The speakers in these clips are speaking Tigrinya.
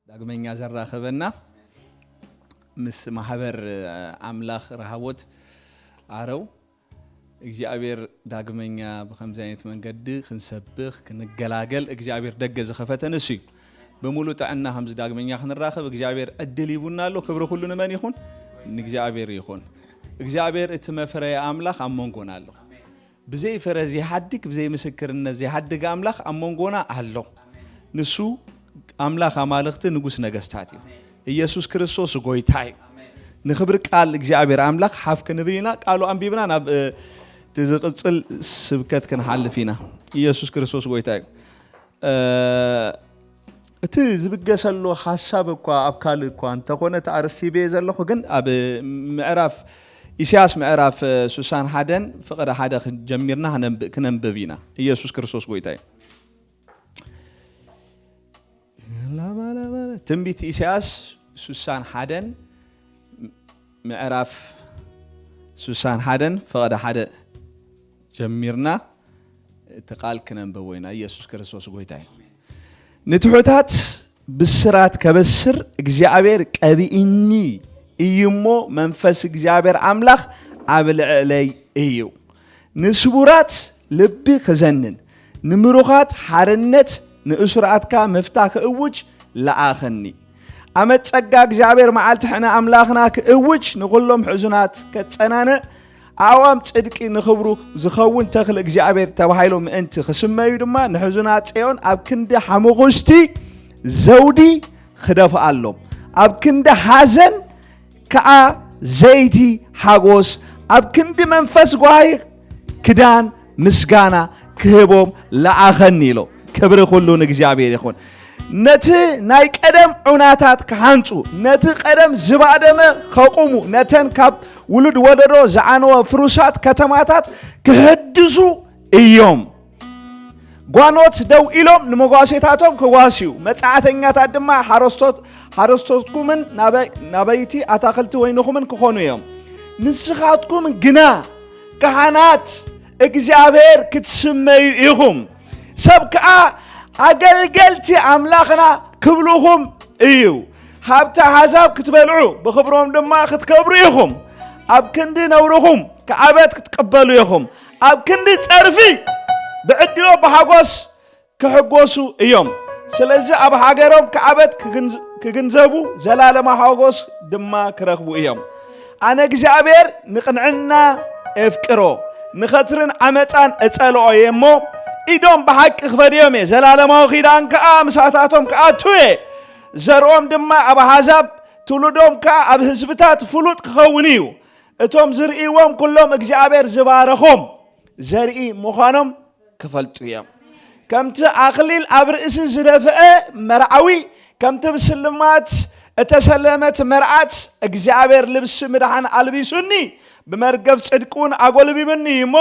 ዳግመኛ ዘራኸበና ምስ ማሕበር ኣምላኽ ረሃቦት ዓረው እግዚኣብሔር ዳግመኛ ብኸምዚ ዓይነት መንገዲ ክንሰብኽ ክንገላገል እግዚኣብሔር ደገ ዝኸፈተ ንሱ እዩ። ብምሉእ ጥዕና ከምዚ ዳግመኛ ክንራኸብ እግዚኣብሔር ዕድል ሂቡና ኣሎ። ክብሪ ኩሉ ንመን ይኹን? ንእግዚኣብሔር ይኹን። እግዚኣብሔር እቲ መፍረየ ኣምላኽ ኣብ መንጎና ኣሎ። ብዘይ ፍረ ዘይሓድግ ብዘይ ምስክርነት ዘይሓድግ ኣምላኽ ኣብ መንጎና ኣሎ። ንሱ ኣምላኽ ኣማልኽቲ ንጉስ ነገስታት እዩ። ኢየሱስ ክርስቶስ ጎይታ እዩ። ንኽብሪ ቃል እግዚኣብሔር ኣምላኽ ሓፍ ክንብል ኢና። ቃሉ ኣንቢብና ናብ እቲ ዝቕጽል ስብከት ክንሓልፍ ኢና። ኢየሱስ ክርስቶስ ጎይታ እዩ። እቲ ዝብገሰሉ ሓሳብ እኳ ኣብ ካልእ እኳ እንተኾነ እቲ ኣርእስቲ ሂበየ ዘለኹ ግን ኣብ ምዕራፍ ኢሳያስ ምዕራፍ ሱሳን ሓደን ፍቕዲ ሓደ ጀሚርና ክነንብብ ኢና። ኢየሱስ ክርስቶስ ጎይታ እዩ። ትንቢት ኢሳያስ ሱሳን ሓደን ምዕራፍ ሱሳን ሓደን ፍቕዲ ሓደ ጀሚርና እቲ ቃል ክነንብቦ ኢና። ኢየሱስ ክርስቶስ ጎይታ እዩ። ንትሑታት ብስራት ከበስር እግዚኣብሔር ቀቢእኒ እዩ እሞ መንፈስ እግዚኣብሔር ኣምላኽ ኣብ ልዕለይ እዩ። ንስቡራት ልቢ ክዘንን ንምሩኻት ሓርነት ንእሱራትካ ምፍታ ክእውጅ ለኣኸኒ። ኣመት ጸጋ እግዚኣብሔር መዓልቲ ሕነ ኣምላኽና ክእውጅ ንኹሎም ሕዙናት ከጸናንዕ ኣእዋም ጽድቂ ንኽብሩ ዝኸውን ተኽሊ እግዚኣብሔር ተባሂሎ ምእንቲ ክስመዩ ድማ ንሕዙናት ጽዮን ኣብ ክንዲ ሓሙኽስቲ ዘውዲ ክደፍኣሎም ኣብ ክንዲ ሓዘን ከኣ ዘይቲ ሓጎስ ኣብ ክንዲ መንፈስ ጓሂ ክዳን ምስጋና ክህቦም ለኣኸኒ ኢሎ። ክብሪ ኩሉ ንእግዚኣብሔር ይኹን። ነቲ ናይ ቀደም ዑናታት ክሓንጹ፣ ነቲ ቀደም ዝባደመ ከቑሙ፣ ነተን ካብ ውሉድ ወለዶ ዝዓነወ ፍሩሳት ከተማታት ክሕድሱ እዮም። ጓኖት ደው ኢሎም ንመጓሴታቶም ክጓስዩ፣ መጻዕተኛታት ድማ ሓረስቶት ሓረስቶትኩምን ናበይቲ ኣታኽልቲ ወይንኹምን ክኾኑ እዮም። ንስኻትኩም ግና ካህናት እግዚኣብሔር ክትስመዩ ኢኹም። ሰብ ከኣ ኣገልገልቲ ኣምላኽና ክብልኹም እዩ። ሃብቲ ኣሕዛብ ክትበልዑ ብኽብሮም ድማ ክትከብሩ ኢኹም። ኣብ ክንዲ ነውርኹም ክዓበት ክትቅበሉ ኢኹም። ኣብ ክንዲ ጸርፊ ብዕድሎ ብሓጎስ ክሕጎሱ እዮም። ስለዚ ኣብ ሃገሮም ክዓበት ክግንዘቡ ዘላለማ ሓጎስ ድማ ክረኽቡ እዮም። ኣነ እግዚኣብሔር ንቕንዕና ኤፍቅሮ ንኸትርን ዓመፃን እጸልኦ እየ እሞ ኢዶም ብሓቂ ክፈድዮም እየ። ዘላለማዊ ኪዳን ከኣ ምሳታቶም ክኣቱ እየ። ዘርኦም ድማ ኣብ ኣሕዛብ ትውልዶም ከኣ ኣብ ህዝብታት ፍሉጥ ክኸውን እዩ። እቶም ዝርእይዎም ኩሎም እግዚኣብሔር ዝባረኾም ዘርኢ ምዃኖም ክፈልጡ እዮም። ከምቲ ኣኽሊል ኣብ ርእሲ ዝደፍአ መርዓዊ ከምቲ ብስልማት እተሰለመት መርዓት እግዚኣብሔር ልብሲ ምድሓን ኣልቢሱኒ ብመርገፍ ጽድቂ እውን ኣጎልቢብኒ እዩ እሞ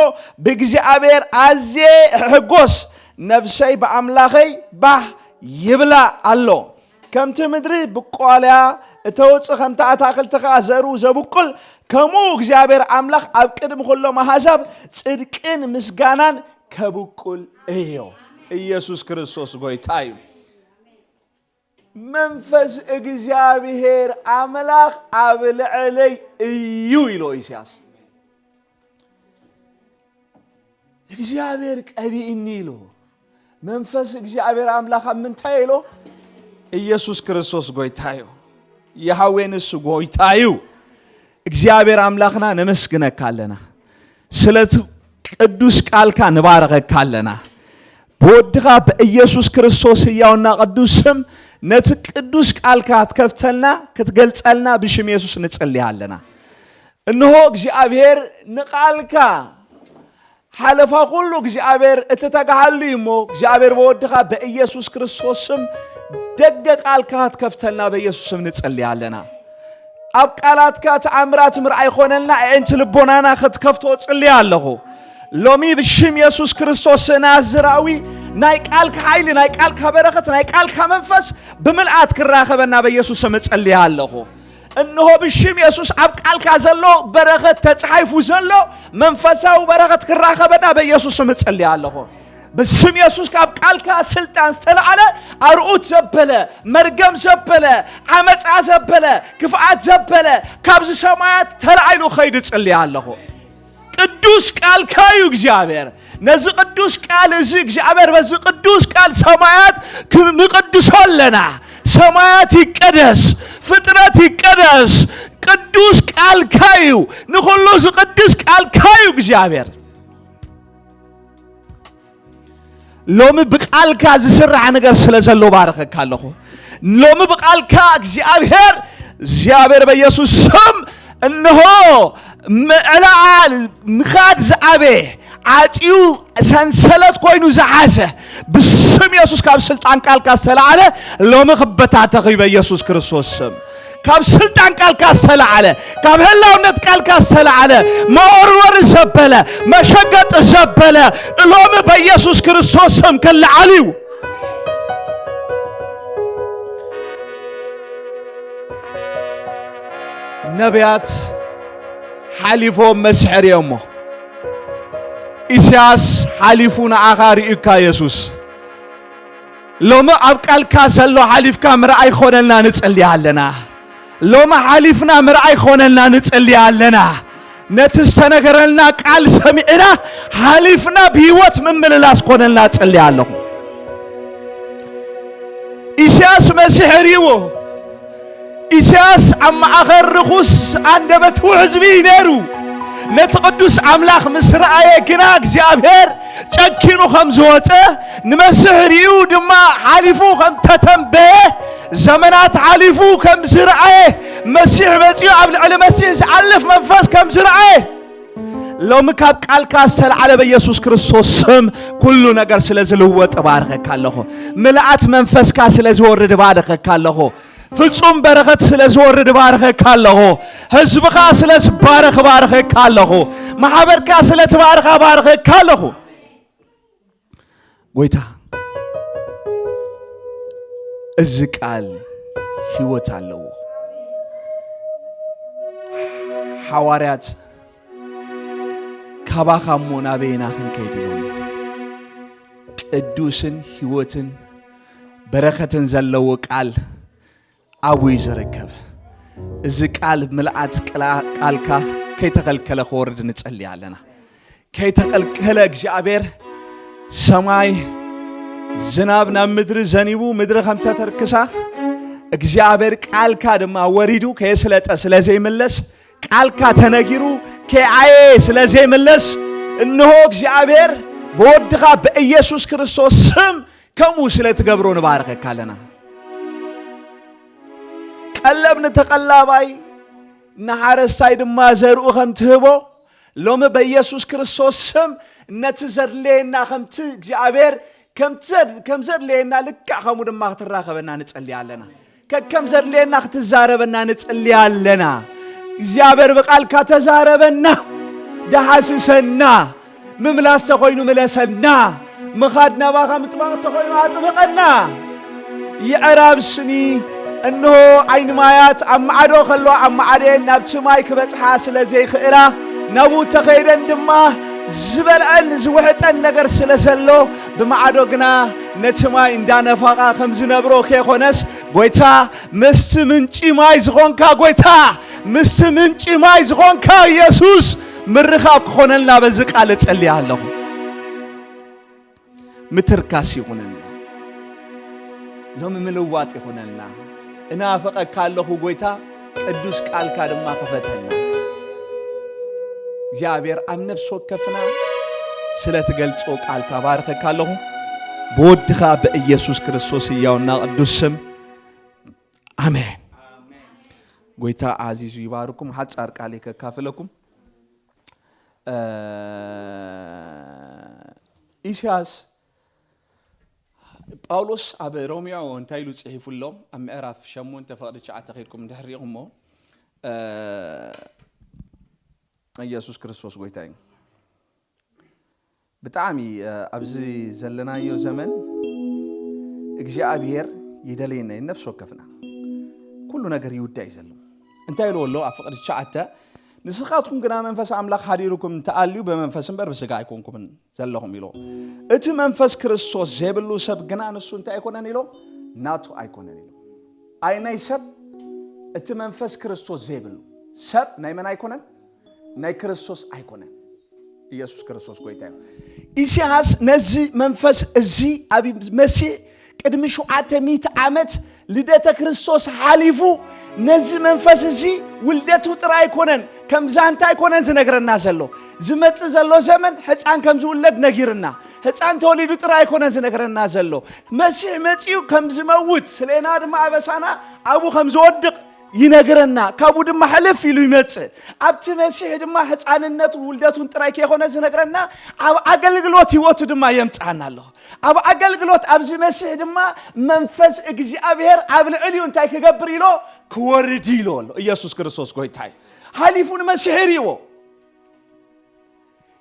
ብእግዚኣብሔር ኣዝየ እሕጎስ። ነፍሰይ ብኣምላኸይ ባህ ይብላ ኣሎ። ከምቲ ምድሪ ብቋልያ እተውፅእ ከምቲ ኣታኽልቲ ኸዓ ዘርኡ ዘብቁል ከምኡ እግዚኣብሔር ኣምላኽ ኣብ ቅድሚ ኩሎም ኣሕዛብ ጽድቅን ምስጋናን ከብቁል እዮ። ኢየሱስ ክርስቶስ ጎይታ እዩ። መንፈስ እግዚኣብሔር ኣምላኽ ኣብ ልዕለይ እዩ ኢሎ ኢሳያስ። እግዚኣብሔር ቀቢእኒ ኢሎ። መንፈስ እግዚኣብሔር ኣምላኽ ኣብ ምንታይ ኢሎ? ኢየሱስ ክርስቶስ ጎይታ እዩ። የሃዌ ንሱ ጎይታ እዩ። እግዚኣብሔር ኣምላኽና ነመስግነካ ኣለና። ስለቲ ቅዱስ ቃልካ ንባረኸካ ኣለና። ብወድኻ ብኢየሱስ ክርስቶስ ህያውና ቅዱስ ስም ነቲ ቅዱስ ቃልካ ክትከፍተልና ክትገልጸልና ብሽም የሱስ ንጽልይ ኣለና። እንሆ እግዚኣብሔር ንቃልካ ሓለፋ ኩሉ እግዚኣብሔር እትተግሃሉ እዩ እሞ እግዚኣብሔር ብወድኻ ብኢየሱስ ክርስቶስ ስም ደገ ቃልካ ክትከፍተልና በኢየሱስ ስም ንጽልይ ኣለና። ኣብ ቃላትካ ተኣምራት ምርኣይ ይኾነልና። ኣዒንቲ ልቦናና ክትከፍቶ ጽልይ ኣለኹ። ሎሚ ብሽም የሱስ ክርስቶስ ናዝራዊ ናይ ቃልካ ሓይሊ ናይ ቃልካ በረኸት ናይ ቃልካ መንፈስ ብምልኣት ክራኸበና በኢየሱስ ስም እጸልይ ኣለኹ። እንሆ ብሽም የሱስ ኣብ ቃልካ ዘሎ በረኸት ተጻሒፉ ዘሎ መንፈሳዊ በረኸት ክራኸበና በኢየሱስ ስም እጸልይ ኣለኹ። ብስም የሱስ ካብ ቃልካ ስልጣን ዝተላዕለ ኣርዑት ዘበለ፣ መርገም ዘበለ፣ ዓመፃ ዘበለ፣ ክፍኣት ዘበለ ካብዚ ሰማያት ተላዒሉ ኸይዱ ጽልያ ኣለኹ። ቅዱስ ቃልካ እዩ እግዚኣብሔር። ነዚ ቅዱስ ቃል እዚ እግዚኣብሔር በዚ ቅዱስ ቃል ሰማያት ክንቅድሶ ኣለና። ሰማያት ይቀደስ፣ ፍጥረት ይቀደስ። ቅዱስ ቃልካ እዩ። ንኹሉ ዝቅድስ ቃልካ እዩ እግዚኣብሔር። ሎሚ ብቃልካ ዝስራሕ ነገር ስለ ዘሎ ባረኸካ ኣለኹ። ሎሚ ብቃልካ እግዚኣብሔር እግዚኣብሔር በኢየሱስ ስም እንሆ ምዕላል ምኻድ ዝኣበ ዓፅዩ ሰንሰለት ኮይኑ ዝሓዘ ብስም የሱስ ካብ ስልጣን ቃልካ ዝተላዓለ ሎሚ ክበታተኽ እዩ በኢየሱስ ክርስቶስ ስም። ካብ ስልጣን ቃልካ ዝተላዓለ ካብ ህላውነት ቃልካ ዝተላዓለ መወርወሪ ዘበለ መሸገጢ ዘበለ ሎሚ በኢየሱስ ክርስቶስ ስም ክለዓል እዩ። ነቢያት ሓሊፎም መስሕር እዮሞ። ኢሳያስ ሓሊፉ ንዓኻ ርእዩካ የሱስ። ሎሚ ኣብ ቃልካ ዘሎ ሓሊፍካ ምርኣይ ኾነልና ንጽሊ ኣለና። ሎሚ ሓሊፍና ምርኣይ ኾነልና ንጽሊ ኣለና። ነቲ ዝተነገረልና ቃል ሰሚዕና ሓሊፍና ብህይወት ምምልላስ ኮነልና ጽሊ ኣለኹ። ኢሳያስ መሲሕ ርእይዎ። ኢሳያስ ኣብ ማእኸል ርኹስ ኣንደበት ህዝቢ እዩ ነይሩ። ነቲ ቅዱስ ኣምላኽ ምስ ረኣየ ግና እግዚኣብሔር ጨኪኑ ከም ዝወፀ ንመሲሕ ርእዩ ድማ ሓሊፉ ከም ተተንበየ ዘመናት ሓሊፉ ከም ዝረኣየ መሲሕ መፂኡ ኣብ ልዕሊ መሲሕ ዝኣልፍ መንፈስ ከም ዝረኣየ ሎሚ ካብ ቃልካ ዝተልዓለ በኢየሱስ ክርስቶስ ስም ኩሉ ነገር ስለ ዝልወጥ እባርኸካ ኣለኹ። ምልኣት መንፈስካ ስለ ዝወርድ እባርኸካ ኣለኹ። ፍጹም በረኸት ስለ ዝወርድ እባርኸካ ኣለኹ። ህዝብኻ ስለ ዝባረኽ እባርኸካ ኣለኹ። ማሕበርካ ስለ ትባርኻ እባርኸካ ኣለኹ። ጎይታ እዚ ቃል ህይወት ኣለዎ። ሓዋርያት ካባኻ እሞ ናበየና ክንከይድ ኢሎም ቅዱስን ህይወትን በረኸትን ዘለዎ ቃል ኣብኡ እዩ ዝርከብ። እዚ ቃል ምልኣት ቅላ- ቃልካ ከይተኸልከለ ክወርድ ንጸሊ ኣለና። ከይተኸልከለ እግዚኣብሔር ሰማይ ዝናብ ናብ ምድሪ ዘኒቡ ምድሪ ከም ተተርክሳ እግዚኣብሔር ቃልካ ድማ ወሪዱ ከየስለጠ ስለ ዘይምለስ ቃልካ ተነጊሩ ከይዓየ ስለ ዘይምለስ እንሆ እግዚኣብሔር ብወድኻ ብኢየሱስ ክርስቶስ ስም ከምኡ ስለ ትገብሮ ንባርኸካ ኣለና። ቀለብ ንተቐላባይ ንሓረስታይ ድማ ዘርኡ ከም ትህቦ ሎሚ በኢየሱስ ክርስቶስ ስም ነቲ ዘድለየና ከምቲ እግዚኣብሔር ከምቲ ዘድ- ከም ዘድለየና ልክዕ ከምኡ ድማ ክትራኸበና ንጸሊ ኣለና። ከከም ዘድለየና ክትዛረበና ንጸሊ ኣለና። እግዚኣብሔር ብቃልካ ተዛረበና፣ ደሃስሰና፣ ምምላስ ተኾይኑ ምለሰና፣ ምኻድ ናባኻ ምጥባቕ ተኾይኑ ኣጥብቐና። ይዕራብ ስኒ እንሆ ዓይኒ ማያት ኣብ ማዕዶ ከሎ ኣብ ማዕደየን ናብቲ ማይ ክበጽሓ ስለ ዘይኽእላ ናብኡ ተኸይደን ድማ ዝበልዐን ዝውሕጠን ነገር ስለ ዘሎ ብማዕዶ ግና ነቲ ማይ እንዳነፋቓ ከም ዝነብሮ ከይኾነስ ጎይታ ምስቲ ምንጪ ማይ ዝኾንካ ጎይታ ምስቲ ምንጪ ማይ ዝኾንካ ኢየሱስ ምርኻብ ክኾነልና በዚ ቃል እጸልያ ኣለኹ። ምትርካስ ይኹነልና። ሎሚ ምልዋጥ ይኹነልና። እናፈቐካ ኣለኹ ጎይታ፣ ቅዱስ ቃልካ ድማ ክፈተልና። እግዚኣብሔር ኣብ ነፍሲ ወከፍና ስለ ትገልጾ ቃልካ ባርኸካ ኣለኹ። ብወድኻ ብኢየሱስ ክርስቶስ ህያውና ቅዱስ ስም ኣሜን። ጎይታ ኣዚዙ ይባርኩም። ሓጻር ቃል ከካፍለኩም። እ፣ ኢሳያስ ጳውሎስ ኣብ ሮሚዮ እንታይ ኢሉ ጽሒፉሎም? ኣብ ምዕራፍ ሸሞንተ ፍቕዲ ትሽዓተ ከይድኩም እንድሕር ሪኢኹሞ፣ እ፣ ኢየሱስ ክርስቶስ ጎይታ እዩ። ብጣዕሚ፣ እ፣ ኣብዚ ዘለናዮ ዘመን እግዚኣብሔር ይደልየና እዩ፣ ነፍሲ ወከፍና። ኩሉ ነገር ይውዳእ እዩ ዘሎ። እንታይ ኢልዎ ኣሎ? ኣብ ፍቕዲ ትሽዓተ፣ ንስኻትኩም ግና መንፈስ ኣምላኽ ሓዲሩኩም እንተኣልዩ ብመንፈስ እምበር ብስጋ ኣይኮንኩምን ዘለኹም ኢሎ። እቲ መንፈስ ክርስቶስ ዘይብሉ ሰብ ግና ንሱ እንታይ ኣይኮነን ኢሎ፣ ናቱ ኣይኮነን ኢሎ። ኣይ ናይ ሰብ፣ እቲ መንፈስ ክርስቶስ ዘይብሉ ሰብ ናይ መን ኣይኮነን? ናይ ክርስቶስ ኣይኮነን። ኢየሱስ ክርስቶስ ጎይታ እዩ። ኢሳያስ ነዚ መንፈስ እዚ ኣብ መሲሕ ቅድሚ ሸውዓተ ሚእቲ ዓመት ልደተ ክርስቶስ ሓሊፉ ነዚ መንፈስ እዚ ውልደቱ ጥራይ ኣይኮነን፣ ከም ዛንታ ኣይኮነን ዝነግረና ዘሎ። ዝመጽእ ዘሎ ዘመን ሕፃን ከም ዝውለድ ነጊርና። ሕፃን ተወሊዱ ጥራይ ኣይኮነን ዝነግረና ዘሎ። መሲሕ መጺኡ ከም ዝመውት፣ ስሌና ድማ ኣበሳና ኣብኡ ከም ዝወድቕ ይነግረና። ካብኡ ድማ ሕልፍ ኢሉ ይመጽእ። ኣብቲ መሲሕ ድማ ሕፃንነቱን ውልደቱን ጥራይ ከይኮነ ዝነግረና፣ ኣብ ኣገልግሎት ህይወቱ ድማ የምጽኣና ኣሎ። ኣብ ኣገልግሎት ኣብዚ መሲሕ ድማ መንፈስ እግዚኣብሔር ኣብ ልዕሊኡ እንታይ ክገብር ኢሎ? ክወርድ ኢሎ ኣሎ። ኢየሱስ ክርስቶስ ጎይታ እዩ። ሓሊፉ ንመሲሕ ይርይዎ።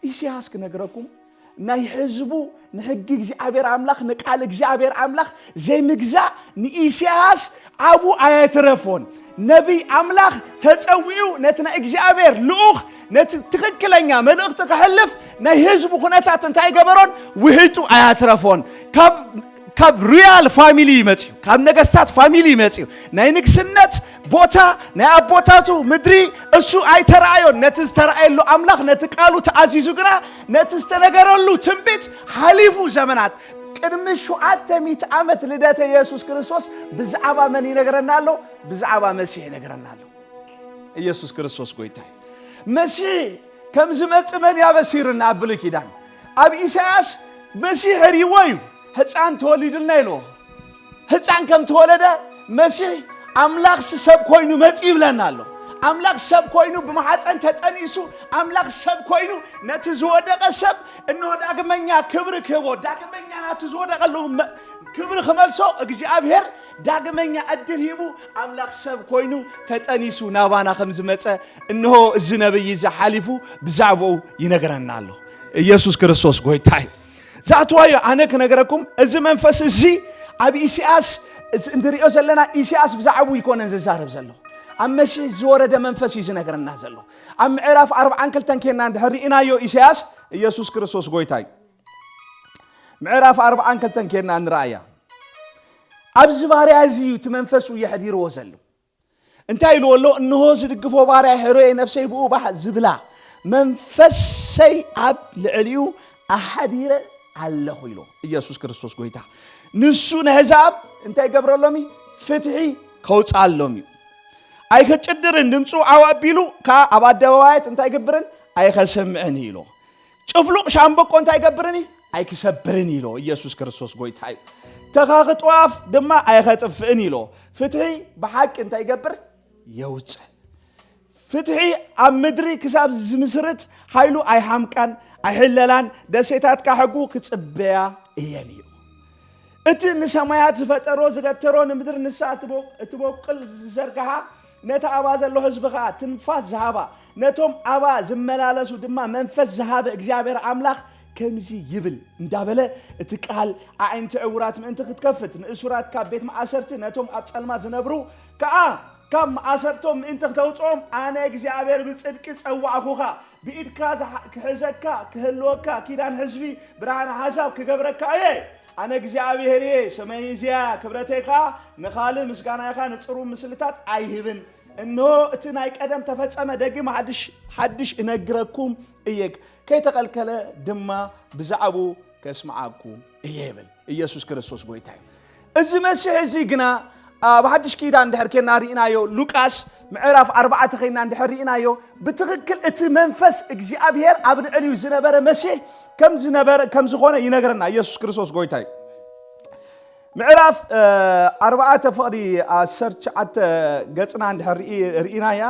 ኢሳያስ ክነግረኩም፣ ናይ ህዝቡ ንሕጊ እግዚኣብሔር ኣምላኽ፣ ንቃል እግዚኣብሔር ኣምላኽ ዘይምግዛእ ንኢሳያስ ኣብኡ ኣየትረፎን። ነቢይ ኣምላኽ ተጸዊኡ ነቲ ናይ እግዚኣብሔር ልኡኽ ነቲ ትኽክለኛ መልእኽቲ ክሕልፍ ናይ ህዝቡ ኩነታት እንታይ ገበሮን? ውሒጡ ኣያትረፎን። ካብ ካብ ሪያል ፋሚሊ ይመጽዩ፣ ካብ ነገስታት ፋሚሊ ይመጽዩ። ናይ ንግስነት ቦታ ናይ ኣቦታቱ ምድሪ እሱ ኣይተረኣዮን። ነቲ ዝተረኣየሉ ኣምላኽ ነቲ ቃሉ ተኣዚዙ ግና ነቲ ዝተነገረሉ ትንቢት ሓሊፉ ዘመናት ቅድሚ ሸውዓተ ሚእቲ ዓመት ልደተ ኢየሱስ ክርስቶስ ብዛዕባ መን ይነግረና ኣሎ? ብዛዕባ መሲሕ ይነግረና ኣሎ። ኢየሱስ ክርስቶስ ጎይታ እዩ። መሲሕ ከም ዝመጽእ መን ያበሲርና? ኣብ ብሉይ ኪዳን ኣብ ኢሳያስ መሲሕ ርይዎ እዩ። ህፃን ተወሊዱልና ኢልዎ። ህፃን ከም ተወለደ መሲሕ ኣምላኽ ሰብ ኮይኑ መጽእ ይብለና ኣሎ። ኣምላኽ ሰብ ኮይኑ ብማሓፀን ተጠኒሱ ኣምላኽ ሰብ ኮይኑ ነቲ ዝወደቀ ሰብ እንሆ ዳግመኛ ክብሪ ክህቦ ዳግመኛ ናቱ ዝወደቀሉ መ- ክብሪ ክመልሶ እግዚኣብሔር ዳግመኛ ዕድል ሂቡ ኣምላኽ ሰብ ኮይኑ ተጠኒሱ ናባና ከም ዝመጸ እንሆ እዚ ነብይ እዚ ሓሊፉ ብዛዕባኡ ይነግረና ኣሎ። ኢየሱስ ክርስቶስ ጎይታ እዩ። ዛትዋዮ ኣነ ክነግረኩም እዚ መንፈስ እዚ ኣብ ኢሳያስ እዚ እንሪኦ ዘለና ኢሳያስ ብዛዕባኡ ይኮነን ዝዛረብ ዘሎ ኣብ መሲሕ ዝወረደ መንፈስ እዩ ዝነግረና ዘሎ። ኣብ ምዕራፍ ኣርብዓን ክልተን ኬና እንድሕር ርኢናዮ ኢሳያስ ኢየሱስ ክርስቶስ ጎይታ እዩ። ምዕራፍ ኣርብዓን ክልተን ኬድና ንረኣያ። ኣብዚ ባርያ እዚ እዩ እቲ መንፈሱ የሕዲርዎ ዘሎ። እንታይ ኢልዎ ኣሎ? እንሆ ዝድግፎ ባርያ ሕሮየ ነፍሰይ ብኡ ባሕ ዝብላ መንፈሰይ ኣብ ልዕሊኡ ኣሓዲረ ኣለኹ ኢሎ ኢየሱስ ክርስቶስ ጎይታ። ንሱ ንሕዛብ እንታይ ይገብረሎም እዩ? ፍትሒ ከውፅኣሎም እዩ። ኣይክጭድርን ድምፁ ዓው ኣቢሉ ከዓ ኣብ ኣደባባያት እንታይ ይገብርን ኣይኸሰምዕን ኢሎ። ጭፍሉቕ ሻምበቆ እንታይ ይገብርን እዩ? ኣይክሰብርን ኢሎ። ኢየሱስ ክርስቶስ ጎይታ እዩ። ተኻኺ ጥዋፍ ድማ ኣይኸጥፍእን ኢሎ። ፍትሒ ብሓቂ እንታይ ይገብር? የውፅእ። ፍትሒ ኣብ ምድሪ ክሳብ ዝምስርት ሓይሉ ኣይሓምቃን ኣይሕለላን። ደሴታትካ ሕጉ ክጽበያ እየን እዩ። እቲ ንሰማያት ዝፈጠሮ ዝገተሮ ንምድሪ ንሳ እትቦ- እትቦቅል ዝዘርግሓ ነቲ ኣብኣ ዘሎ ህዝቢ ኸኣ ትንፋስ ዝሃባ ነቶም ኣብኣ ዝመላለሱ ድማ መንፈስ ዝሃበ እግዚኣብሔር ኣምላኽ ከምዚ ይብል እንዳበለ እቲ ቃል ኣዒንቲ ዕውራት ምእንቲ ክትከፍት ንእሱራት ካብ ቤት ማእሰርቲ ነቶም ኣብ ጸልማት ዝነብሩ ከኣ ካብ ማእሰርቶም ምእንቲ ክተውፅኦም ኣነ እግዚኣብሔር ብፅድቂ ጸዋዕኹኻ። ብኢድካ ዝሓ- ክሕዘካ ክህልወካ ኪዳን ህዝቢ ብርሃን ሓሳብ ክገብረካ እየ። ኣነ እግዚኣብሔር እየ፣ ሰማይ እዚያ ክብረተይ ኸዓ ንኻልእ ምስጋናይ ኸዓ ንፅሩብ ምስልታት ኣይህብን። እንሆ እቲ ናይ ቀደም ተፈጸመ፣ ደጊም ሓድሽ ሓድሽ እነግረኩም እየ፣ ከይተኸልከለ ድማ ብዛዕባኡ ከስምዓኩም እየ ይብል። ኢየሱስ ክርስቶስ ጎይታ እዩ። እዚ መሲሕ እዚ ግና ኣብ ሓድሽ ኪዳን እንድሕር ኬና ርኢናዮ ሉቃስ ምዕራፍ ኣርባዕተ ኸይና እንድሕር ርኢናዮ ብትኽክል እቲ መንፈስ እግዚኣብሔር ኣብ ልዕሊኡ ዝነበረ መሲሕ ከም ዝነበረ ከም ዝኾነ ይነግረና። ኢየሱስ ክርስቶስ ጎይታ እዩ። ምዕራፍ ኣርባዕተ ፍቕዲ ዓሰርተ ትሽዓተ ገጽና እንድሕር ርኢናያ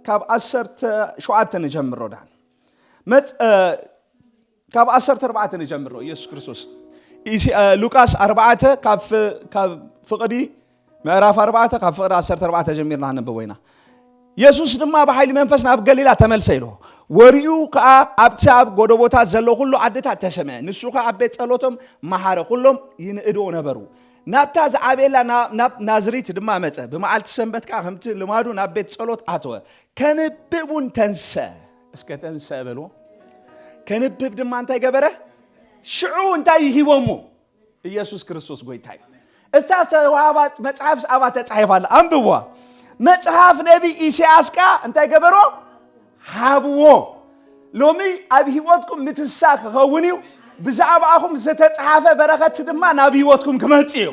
ካብ ዓሰርተ ሸውዓተ ንጀምሮ ዳን ካብ ዓሰርተ ኣርባዕተ ንጀምሮ ኢየሱስ ክርስቶስ ሉቃስ ኣርባዕተ ካብ ፍቕዲ ምዕራፍ ኣርባዕተ ካብ ፍቕዲ ዓሰርተ ኣርባዕተ ጀሚርና ነንብቦ ኢና። የሱስ ድማ ብሓይሊ መንፈስ ናብ ገሊላ ተመልሰ ኢሉ ወሪኡ ከዓ ኣብቲ ኣብ ጎደቦታት ዘሎ ኩሉ ዓድታት ተሰምዐ። ንሱ ከዓ ኣብ ቤት ጸሎቶም መሓረ። ኩሎም ይንእድዎ ነበሩ። ናብታ ዝዓበየላ ናብ ናዝሪት ድማ መጸ። ብመዓልቲ ሰንበት ከኣ ከምቲ ልማዱ ናብ ቤት ጸሎት ኣተወ። ከንብብ እውን ተንሰ። እስከ ተንሰ በልዎ። ከንብብ ድማ እንታይ ገበረ? ሽዑ እንታይ ሂቦሞ? ኢየሱስ ክርስቶስ ጎይታ እዩ። እታ ዝተዋህባ መጽሓፍ ኣብኣ ተጻሒፋ ኣላ። ኣንብብዋ። መጽሓፍ ነቢይ ኢሳያስ ከኣ እንታይ ገበሮ? ሃብዎ። ሎሚ ኣብ ህይወትኩም ምትሳ ክኸውን እዩ። ብዛዕባኹም ዝተጻሓፈ በረኸት ድማ ናብ ህይወትኩም ክመጽእ እዩ።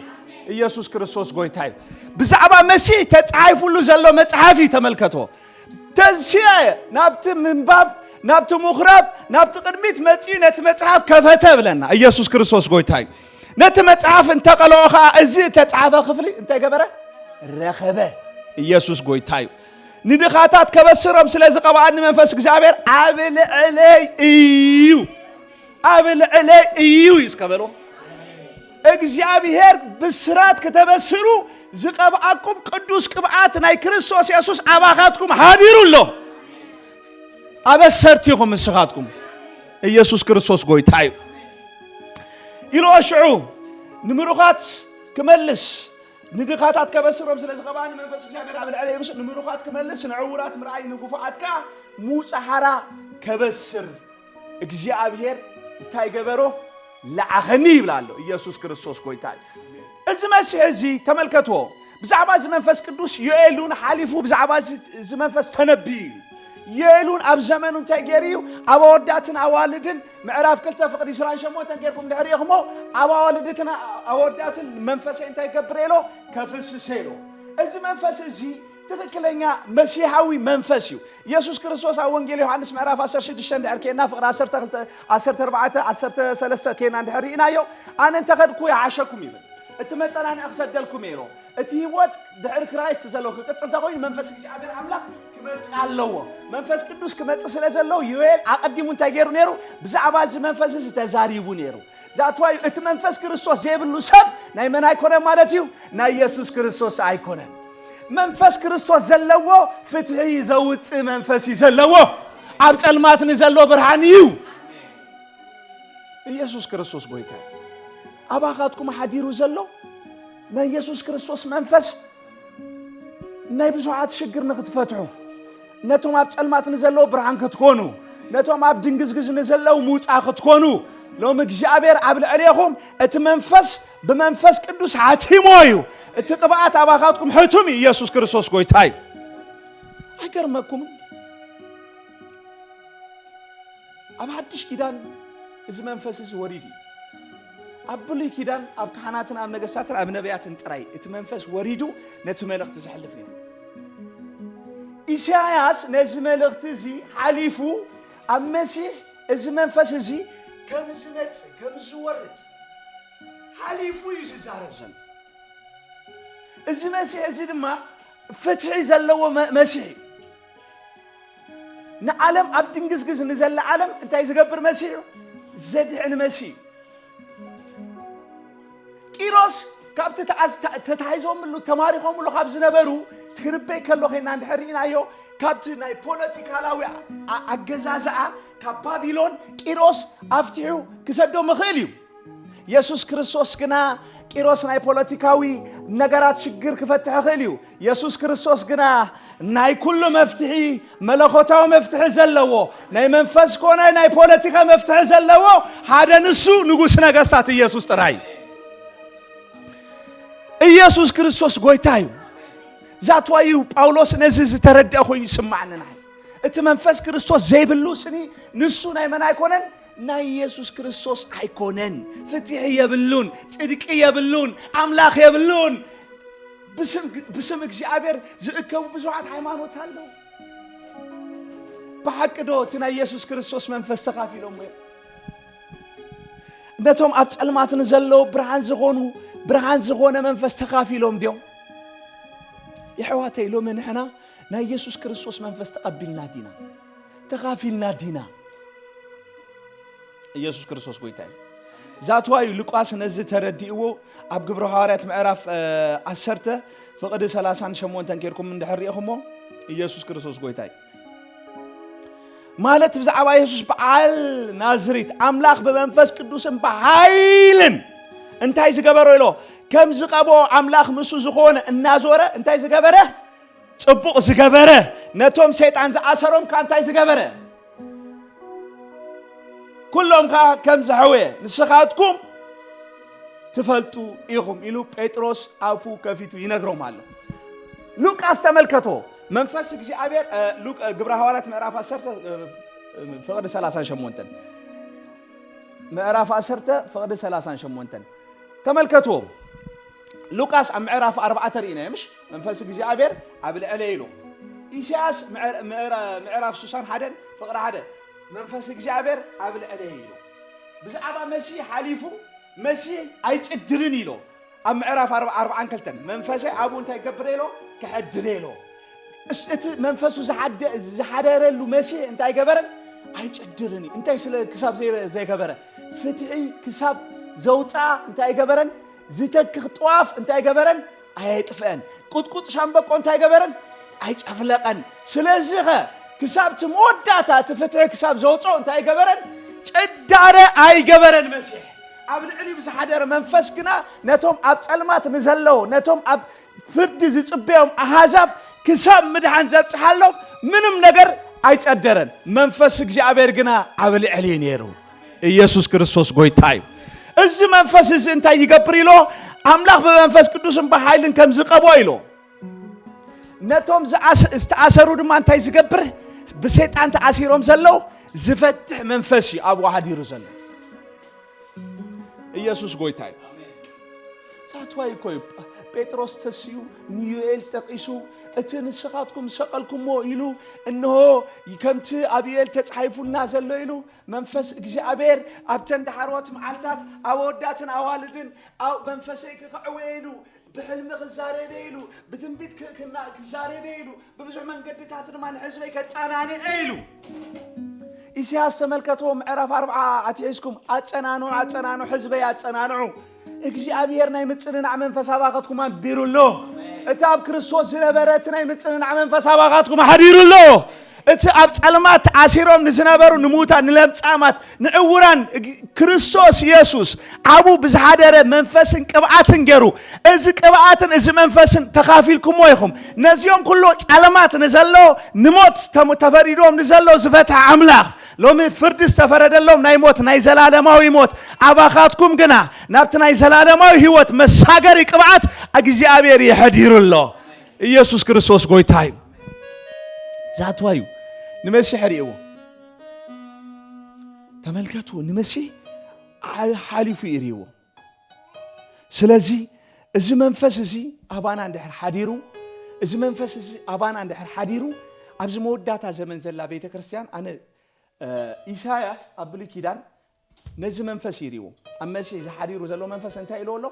ኢየሱስ ክርስቶስ ጎይታ እዩ። ብዛዕባ መሲህ ተጻሒፉሉ ዘሎ መጽሓፍ እዩ። ተመልከቶ። ተንስኤ ናብቲ ምንባብ፣ ናብቲ ምኹራብ፣ ናብቲ ቅድሚት መጺኡ ነቲ መጽሓፍ ከፈተ ብለና። ኢየሱስ ክርስቶስ ጎይታ እዩ። ነቲ መጽሓፍ እንተቐለኦ ኸዓ እዚ እተጻሕፈ ክፍሊ እንታይ ገበረ? ረኸበ። ኢየሱስ ጎይታ እዩ። ንድኻታት ከበስሮም ስለ ዝቐብኣኒ መንፈስ እግዚኣብሔር ኣብ ልዕለይ እዩ። ኣብ ልዕለይ እዩ እዩ እስከ በሎ። እግዚኣብሔር ብስራት ከተበስሩ ዝቐብኣኩም ቅዱስ ቅብኣት ናይ ክርስቶስ የሱስ ኣባኻትኩም ሓዲሩ ኣሎ። ኣበሰርቲ ኢኹም ንስኻትኩም። ኢየሱስ ክርስቶስ ጎይታ እዩ። ኢልኦ ሽዑ ንምሩኻት ክመልስ ንድኻታት ከበስሮም ስለ ዝቐብኣኒ መንፈስ እግዚኣብሔር ኣብ ልዕለይ እዩ። ንምሩኻት ክመልስ ንዕውራት ምርኣይ ንግፉዓት ከኣ ምውጻእ ሓራ ከበስር እግዚኣብሔር እንታይ ገበሮ? ለኣኸኒ ይብል ኣሎ። ኢየሱስ ክርስቶስ ጎይታ እዩ። እዚ መሲሕ እዚ ተመልከትዎ። ብዛዕባ እዚ መንፈስ ቅዱስ ዮኤል እውን ሓሊፉ ብዛዕባ እዚ፣ እዚ መንፈስ ተነብዩ እዩ። ዮኤል እውን ኣብ ዘመኑ እንታይ ገይሩ እዩ? ኣብ ኣወዳትን ኣዋልድን ምዕራፍ ክልተ ፍቕዲ ዕስራን ሸሞንተን ጌርኩም ድሕሪ ኢኹሞ ኣብ ኣዋልድትን ኣወዳትን መንፈሰይ እንታይ ገብረ ኢሎ? ከፍስሰ ኢሎ። እዚ መንፈስ እዚ ትኽክለኛ መሲሓዊ መንፈስ እዩ። ኢየሱስ ክርስቶስ ኣብ ወንጌል ዮሃንስ ምዕራፍ ዓሰርተ ሽዱሽተ እንድሕር ኬና ፍቕሪ ዓሰርተ ክልተ፣ ዓሰርተ ኣርባዕተ፣ ዓሰርተ ሰለስተ ኬና እንድሕር ርኢናዮ፣ ኣነ እንተኸድኩ ይዓሸኩም ይብል። እቲ መጸናንዒ ክሰደልኩም እየ ኢሎ። እቲ ህይወት ድሕሪ ክራይስት ዘሎ ክቅጽል እንተኾይኑ መንፈስ እግዚኣብሔር ኣምላኽ ክመጽእ ኣለዎ። መንፈስ ቅዱስ ክመጽእ ስለ ዘለዎ ዮኤል ኣቐዲሙ እንታይ ገይሩ ነይሩ? ብዛዕባ እዚ መንፈስ እዚ ተዛሪቡ ነይሩ። ዛትዋዩ እቲ መንፈስ ክርስቶስ ዘይብሉ ሰብ ናይ መን ኣይኮነን ማለት እዩ? ናይ ኢየሱስ ክርስቶስ ኣይኮነን። መንፈስ ክርስቶስ ዘለዎ ፍትሒ ዘውፅእ መንፈስ እዩ ዘለዎ። ኣብ ጸልማት ንዘሎ ብርሃን እዩ። ኢየሱስ ክርስቶስ ጎይታ እዩ። ኣባኻትኩም ሓዲሩ ዘሎ ናይ ኢየሱስ ክርስቶስ መንፈስ ናይ ብዙሓት ሽግር ንኽትፈትሑ፣ ነቶም ኣብ ጸልማት ንዘለዉ ብርሃን ክትኮኑ፣ ነቶም ኣብ ድንግዝግዝ ንዘለዉ ምውጻእ ክትኮኑ፣ ሎሚ እግዚኣብሔር ኣብ ልዕሌኹም እቲ መንፈስ ብመንፈስ ቅዱስ ሓቲሞ እዩ። እቲ ቅብኣት ኣባኻትኩም ሕቱም እዩ። ኢየሱስ ክርስቶስ ጎይታ እዩ። ኣይገርመኩምን? ኣብ ሓድሽ ኪዳን እዚ መንፈስ እዚ ወሪዱ እዩ። ኣብ ብሉይ ኪዳን ኣብ ካህናትን ኣብ ነገስታትን ኣብ ነቢያትን ጥራይ እቲ መንፈስ ወሪዱ ነቲ መልእኽቲ ዘሕልፍ ነይሩ። ኢሳያስ ነዚ መልእኽቲ እዚ ሓሊፉ ኣብ መሲሕ እዚ መንፈስ እዚ ከም ዝመጽእ ከም ዝወርድ ሓሊፉ እዩ ዝዛረብ ዘሎ። እዚ መሲሕ እዚ ድማ ፍትሒ ዘለዎ መ-፣ መሲሕ እዩ። ንዓለም ኣብ ድንግዝግዝ ንዘላ ዓለም እንታይ ዝገብር መሲሕ እዩ? ዘድሕን መሲሕ እዩ። ቂሮስ ካብቲ ተዓዝ-፣ ተ-፣ ተታሒዞምሉ ተማሪኾምሉ ካብ ዝነበሩ ትርበይ ከሎ ኸና እንድሕር ርኢናዮ ካብቲ ናይ ፖለቲካላዊ ኣ-፣ ኣገዛዝኣ ካብ ባቢሎን ቂሮስ ኣፍትሑ ክሰዶም ይኽእል እዩ። የሱስ ክርስቶስ ግና ቂሮስ ናይ ፖለቲካዊ ነገራት ሽግር ክፈትሕ ይኽእል እዩ። የሱስ ክርስቶስ ግና ናይ ኩሉ መፍትሒ፣ መለኮታዊ መፍትሒ ዘለዎ፣ ናይ መንፈስ ኮነ ናይ ፖለቲካ መፍትሒ ዘለዎ ሓደ ንሱ ንጉስ ነገስታት ኢየሱስ ጥራይ። ኢየሱስ ክርስቶስ ጎይታ እዩ። ዛትዋዩ ጳውሎስ ነዚ ዝተረድአ ኮይኑ ይስማዕኒ። ናይ እቲ መንፈስ ክርስቶስ ዘይብሉ ስኒ ንሱ ናይ መን ኣይኮነን? ናይ ኢየሱስ ክርስቶስ ኣይኮነን። ፍትሒ የብሉን፣ ጽድቂ የብሉን፣ ኣምላኽ የብሉን። ብስም፣ ብስም እግዚኣብሔር ዝእከቡ ብዙሓት ሃይማኖት ኣለዉ። ብሓቂ ዶ እቲ ናይ ኢየሱስ ክርስቶስ መንፈስ ተኻፊሎሞ እዮም? ነቶም ኣብ ጸልማት ንዘለዉ ብርሃን ዝኾኑ፣ ብርሃን ዝኾነ መንፈስ ተኻፊሎም ድዮም? የሕዋተይ፣ ሎሚ ንሕና ናይ ኢየሱስ ክርስቶስ መንፈስ ተቐቢልና ዲና? ተኻፊልና ዲና? ኢየሱስ ክርስቶስ ጎይታ እዩ። ዛትዋዩ ሉቃስ ነዚ ተረዲእዎ ኣብ ግብረ ሃዋርያት ምዕራፍ፣ እ፣ ዓሰርተ ፍቕዲ ሰላሳን ሸሞንተን ኬድኩም እንድሕር ርኢኹሞ፣ ኢየሱስ ክርስቶስ ጎይታ እዩ። ማለት ብዛዕባ የሱስ በዓል ናዝሪት ኣምላኽ ብመንፈስ ቅዱስን ብሓይልን እንታይ ዝገበሮ ኢሎ? ከም ዝቐብኦ ኣምላኽ ምስኡ ዝኾነ እናዞረ እንታይ ዝገበረ? ጽቡቕ ዝገበረ። ነቶም ሰይጣን ዝኣሰሮም ከኣ እንታይ ዝገበረ? ኩሎም ከኣ ከም ዘሕወየ ንስኻትኩም ትፈልጡ ኢኹም ኢሉ ጴጥሮስ ኣፉ ከፊቱ ይነግሮም ኣሎ። ሉቃስ ተመልከቶ። መንፈስ እግዚኣብሔር፣ እ፣ ሉቅ-፣ እ፣ ግብረ ሃዋርያት ምዕራፍ ዓሰርተ፣ እ፣ እ፣ ፍቕዲ ሠላሳን ሸሞንተን። ምዕራፍ ዓሰርተ ፍቕዲ ሠላሳን ሸሞንተን። ተመልከትዎ። ሉቃስ ኣብ ምዕራፍ ኣርባዕተ ርኢናዮ፣ ምሽ? መንፈስ እግዚኣብሔር ኣብ ልዕለይ ኢሉ። ኢሳያስ ምዕር-፣ ምዕራ-፣ ምዕራፍ ሱሳን ሓደን ፍቕሪ ሓደ። መንፈስ እግዚኣብሔር ኣብ ልዕለይ ኢሉ። ብዛዕባ መሲሕ ሓሊፉ፣ መሲሕ ኣይጭድርን ኢሎ። ኣብ ምዕራፍ ኣርባ-፣ ኣርባዓን ክልተን፣ መንፈሰይ ኣብኡ እንታይ ይገብር ኢሎ? ክሕድር ኢሎ። እስ-፣ እቲ መንፈሱ ዝሓደ-፣ ዝሓደረሉ መሲሕ እንታይ ገበረን? ኣይጭድርን እዩ። እንታይ ስለ ክሳብ ዘይ-፣ ዘይገበረ? ፍትሒ ክሳብ ዘውፅኣ እንታይ ገበረን? ዝተክኽ ጥዋፍ እንታይ ገበረን? ኣየጥፍአን። ቁጥቁጥ ሻምበቆ እንታይ ገበረን? ኣይጨፍለቐን። ስለዚ ኸ ክሳብ እቲ መወዳእታ እቲ ፍትሒ ክሳብ ዘውፅኦ እንታይ ገበረን? ጭዳረ ኣይገበረን። መሲሕ ኣብ ልዕሊኡ ብዝሓደረ መንፈስ ግና ነቶም ኣብ ጸልማት ንዘለዉ፣ ነቶም ኣብ ፍርዲ ዝጽበዮም ኣሃዛብ ክሳብ ምድሓን ዘብጽሓሎም ምንም ነገር ኣይጨደረን። መንፈስ እግዚኣብሔር ግና ኣብ ልዕሊ እዩ ነይሩ። ኢየሱስ ክርስቶስ ጎይታ እዩ። እዚ መንፈስ እዚ እንታይ ይገብር ኢሎ? ኣምላኽ ብመንፈስ ቅዱስን ብሓይልን ከም ዝቐብኦ ኢሎ። ነቶም ዝኣስ-፣ ዝተኣሰሩ ድማ እንታይ ዝገብር? ብሰይጣን ተኣሲሮም ዘለዉ ዝፈትሕ መንፈስ እዩ ኣብኡ ሓዲሩ ዘሎ። ኢየሱስ ጎይታ እዩ። ዛትዋይ እኮ እዩ። ጴጥሮስ ተስዩ ንዩኤል ጠቒሱ፣ እቲ ንስኻትኩም ዝሰቐልኩሞ ኢሉ፣ እንሆ ከምቲ ኣብ ዩኤል ተጻሒፉልና ዘሎ ኢሉ፣ መንፈስ እግዚኣብሔር ኣብተን ዳሕሮት መዓልታት ኣወዳትን ኣዋልድን ኣብ መንፈሰይ ክኽዕወ ኢሉ፣ ብሕልሚ ክዛረበ ኢሉ፣ ብትንቢት ክ-፣ ክና-፣ ክዛረበ ኢሉ፣ ብብዙሕ መንገድታት ድማ ንሕዝበይ ከጸናንዐ ኢሉ። ኢሳያስ ተመልከትዎ፣ ምዕራፍ ኣርብዓ ኣትሒዝኩም፣ ኣጸናንዑ፣ ኣጸናንዑ፣ ሕዝበይ ኣጸናንዑ። እግዚኣብሔር ናይ ምጽንናዕ መንፈስ ኣባኻትኩም ኣንቢሩ ኣሎ። እቲ ኣብ ክርስቶስ ዝነበረ እቲ ናይ ምጽንናዕ መንፈስ ኣባኻትኩም ኣሕዲሩ ኣሎ። እቲ ኣብ ጸልማት ተኣሲሮም ንዝነበሩ፣ ንምዉታት፣ ንለምጻማት፣ ንዕውራን፣ እግ-፣ ክርስቶስ የሱስ ኣብኡ ብዝሓደረ መንፈስን ቅብኣትን ገይሩ፣ እዚ ቅብኣትን እዚ መንፈስን ተኻፊልኩሞ ኢኹም። ነዚኦም ኩሉ ጸልማት ንዘሎ፣ ንሞት ተም-፣ ተፈሪዶም ንዘሎ ዝፈትሐ ኣምላኽ፣ ሎሚ ፍርዲ ዝተፈረደሎም ናይ ሞት፣ ናይ ዘላለማዊ ሞት ኣባኻትኩም ግና ናብቲ ናይ ዘላለማዊ ህይወት መሳገሪ ቅብኣት እግዚኣብሔር የሕዲሩ ኣሎ። ኢየሱስ ክርስቶስ ጎይታ እዩ። ዛትዋ እዩ። ንመሲሕ ርእይዎ። ተመልከቱ፣ ንመሲሕ ዓ-፣ ሓሊፉ እዩ ርእይዎ። ስለዚ እዚ መንፈስ እዚ ኣባና እንድሕር ሓዲሩ፣ እዚ መንፈስ እዚ ኣባና እንድሕር ሓዲሩ፣ ኣብዚ መወዳእታ ዘመን ዘላ ቤተ ክርስቲያን፣ ኣነ፣ እ፣ ኢሳያስ ኣብ ብሉይ ኪዳን ነዚ መንፈስ እዩ ርእይዎ። ኣብ መሲሕ ዝሓዲሩ ዘሎ መንፈስ እንታይ ኢልዎ ኣሎ?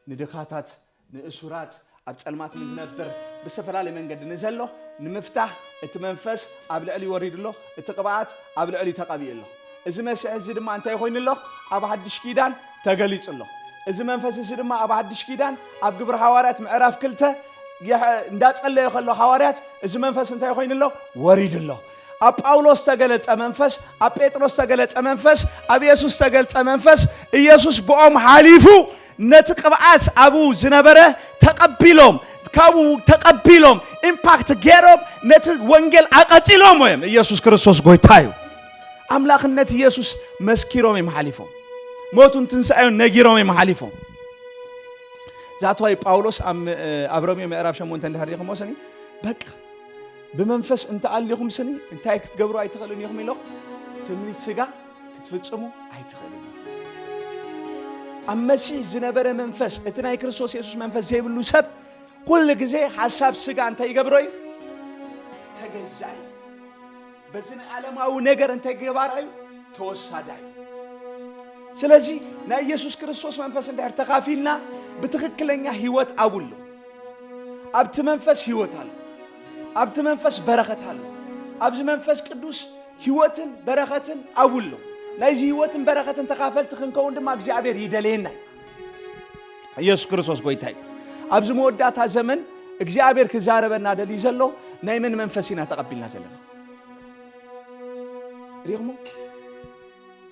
ንድኻታት፣ ንእሱራት፣ ኣብ ጸልማት ንዝነብር፣ ብዝተፈላለየ መንገዲ ንዘሎ ንምፍታሕ እቲ መንፈስ ኣብ ልዕሊ ወሪዱ ኣሎ፣ እቲ ቅብኣት ኣብ ልዕሊ ተቐቢኡ ኣሎ። እዚ መሲሕ እዚ ድማ እንታይ ኮይኑ ኣሎ? ኣብ ሓድሽ ኪዳን ተገሊጹ ኣሎ። እዚ መንፈስ እዚ ድማ ኣብ ሓድሽ ኪዳን ኣብ ግብሪ ሃዋርያት ምዕራፍ ክልተ የሐ-፣ እንዳጸለየ ከሎ ሃዋርያት እዚ መንፈስ እንታይ ኮይኑ ኣሎ? ወሪዱ ኣሎ። ኣብ ጳውሎስ ተገለጸ መንፈስ፣ ኣብ ጴጥሮስ ተገለጸ መንፈስ፣ ኣብ የሱስ ተገልጸ መንፈስ፣ ኢየሱስ ብኦም ሓሊፉ ነቲ ቅብኣት ኣብኡ ዝነበረ ተቐቢሎም፣ ካብኡ ተቐቢሎም፣ ኢምፓክት ገይሮም ነቲ ወንጌል ኣቐጺሎም እዮም። ኢየሱስ ክርስቶስ ጎይታ እዩ። ኣምላኽነት ኢየሱስ መስኪሮም እዮም ሓሊፎም። ሞቱን ትንሳኤውን ነጊሮም እዮም ሓሊፎም። ዛትዋይ ጳውሎስ ኣብ ም-፣ ኣብ ሮሜ ምዕራፍ ሸሞንተ እንድሕር ዲኹም ወሰኒ፣ በቃ ብመንፈስ እንተኣሊኹም ስኒ እንታይ ክትገብሩ ኣይትኽእሉን ኢኹም ኢሎ፣ ትምኒት ስጋ ክትፍጽሙ ኣይትኽእሉን። ኣብ መሲሕ ዝነበረ መንፈስ፣ እቲ ናይ ክርስቶስ የሱስ መንፈስ ዘይብሉ ሰብ ኩሉ ግዜ ሓሳብ ስጋ እንታይ ይገብሮ እዩ? ተገዛኢ። በዚ ናይ ዓለማዊ ነገር እንታይ ገባር እዩ? ተወሳዳይ። ስለዚ ናይ ኢየሱስ ክርስቶስ መንፈስ እንድሕር ተኻፊልና ብትኽክለኛ ህይወት ኣብሉ። ኣብቲ መንፈስ ህይወት ኣሎ። ኣብቲ መንፈስ በረኸት ኣሎ። ኣብዚ መንፈስ ቅዱስ ህይወትን በረኸትን ኣብሉ። ናይዚ ህይወትን በረኸትን ተኻፈልቲ ክንከውን ድማ እግዚኣብሔር ይደልየና እዩ። ኢየሱስ ክርስቶስ ጎይታ እዩ። ኣብዚ መወዳእታ ዘመን እግዚኣብሔር ክዛረበና ደልዩ ዘሎ ናይ መን መንፈስ ኢና ተቐቢልና ዘለና? ሪእኹሞ?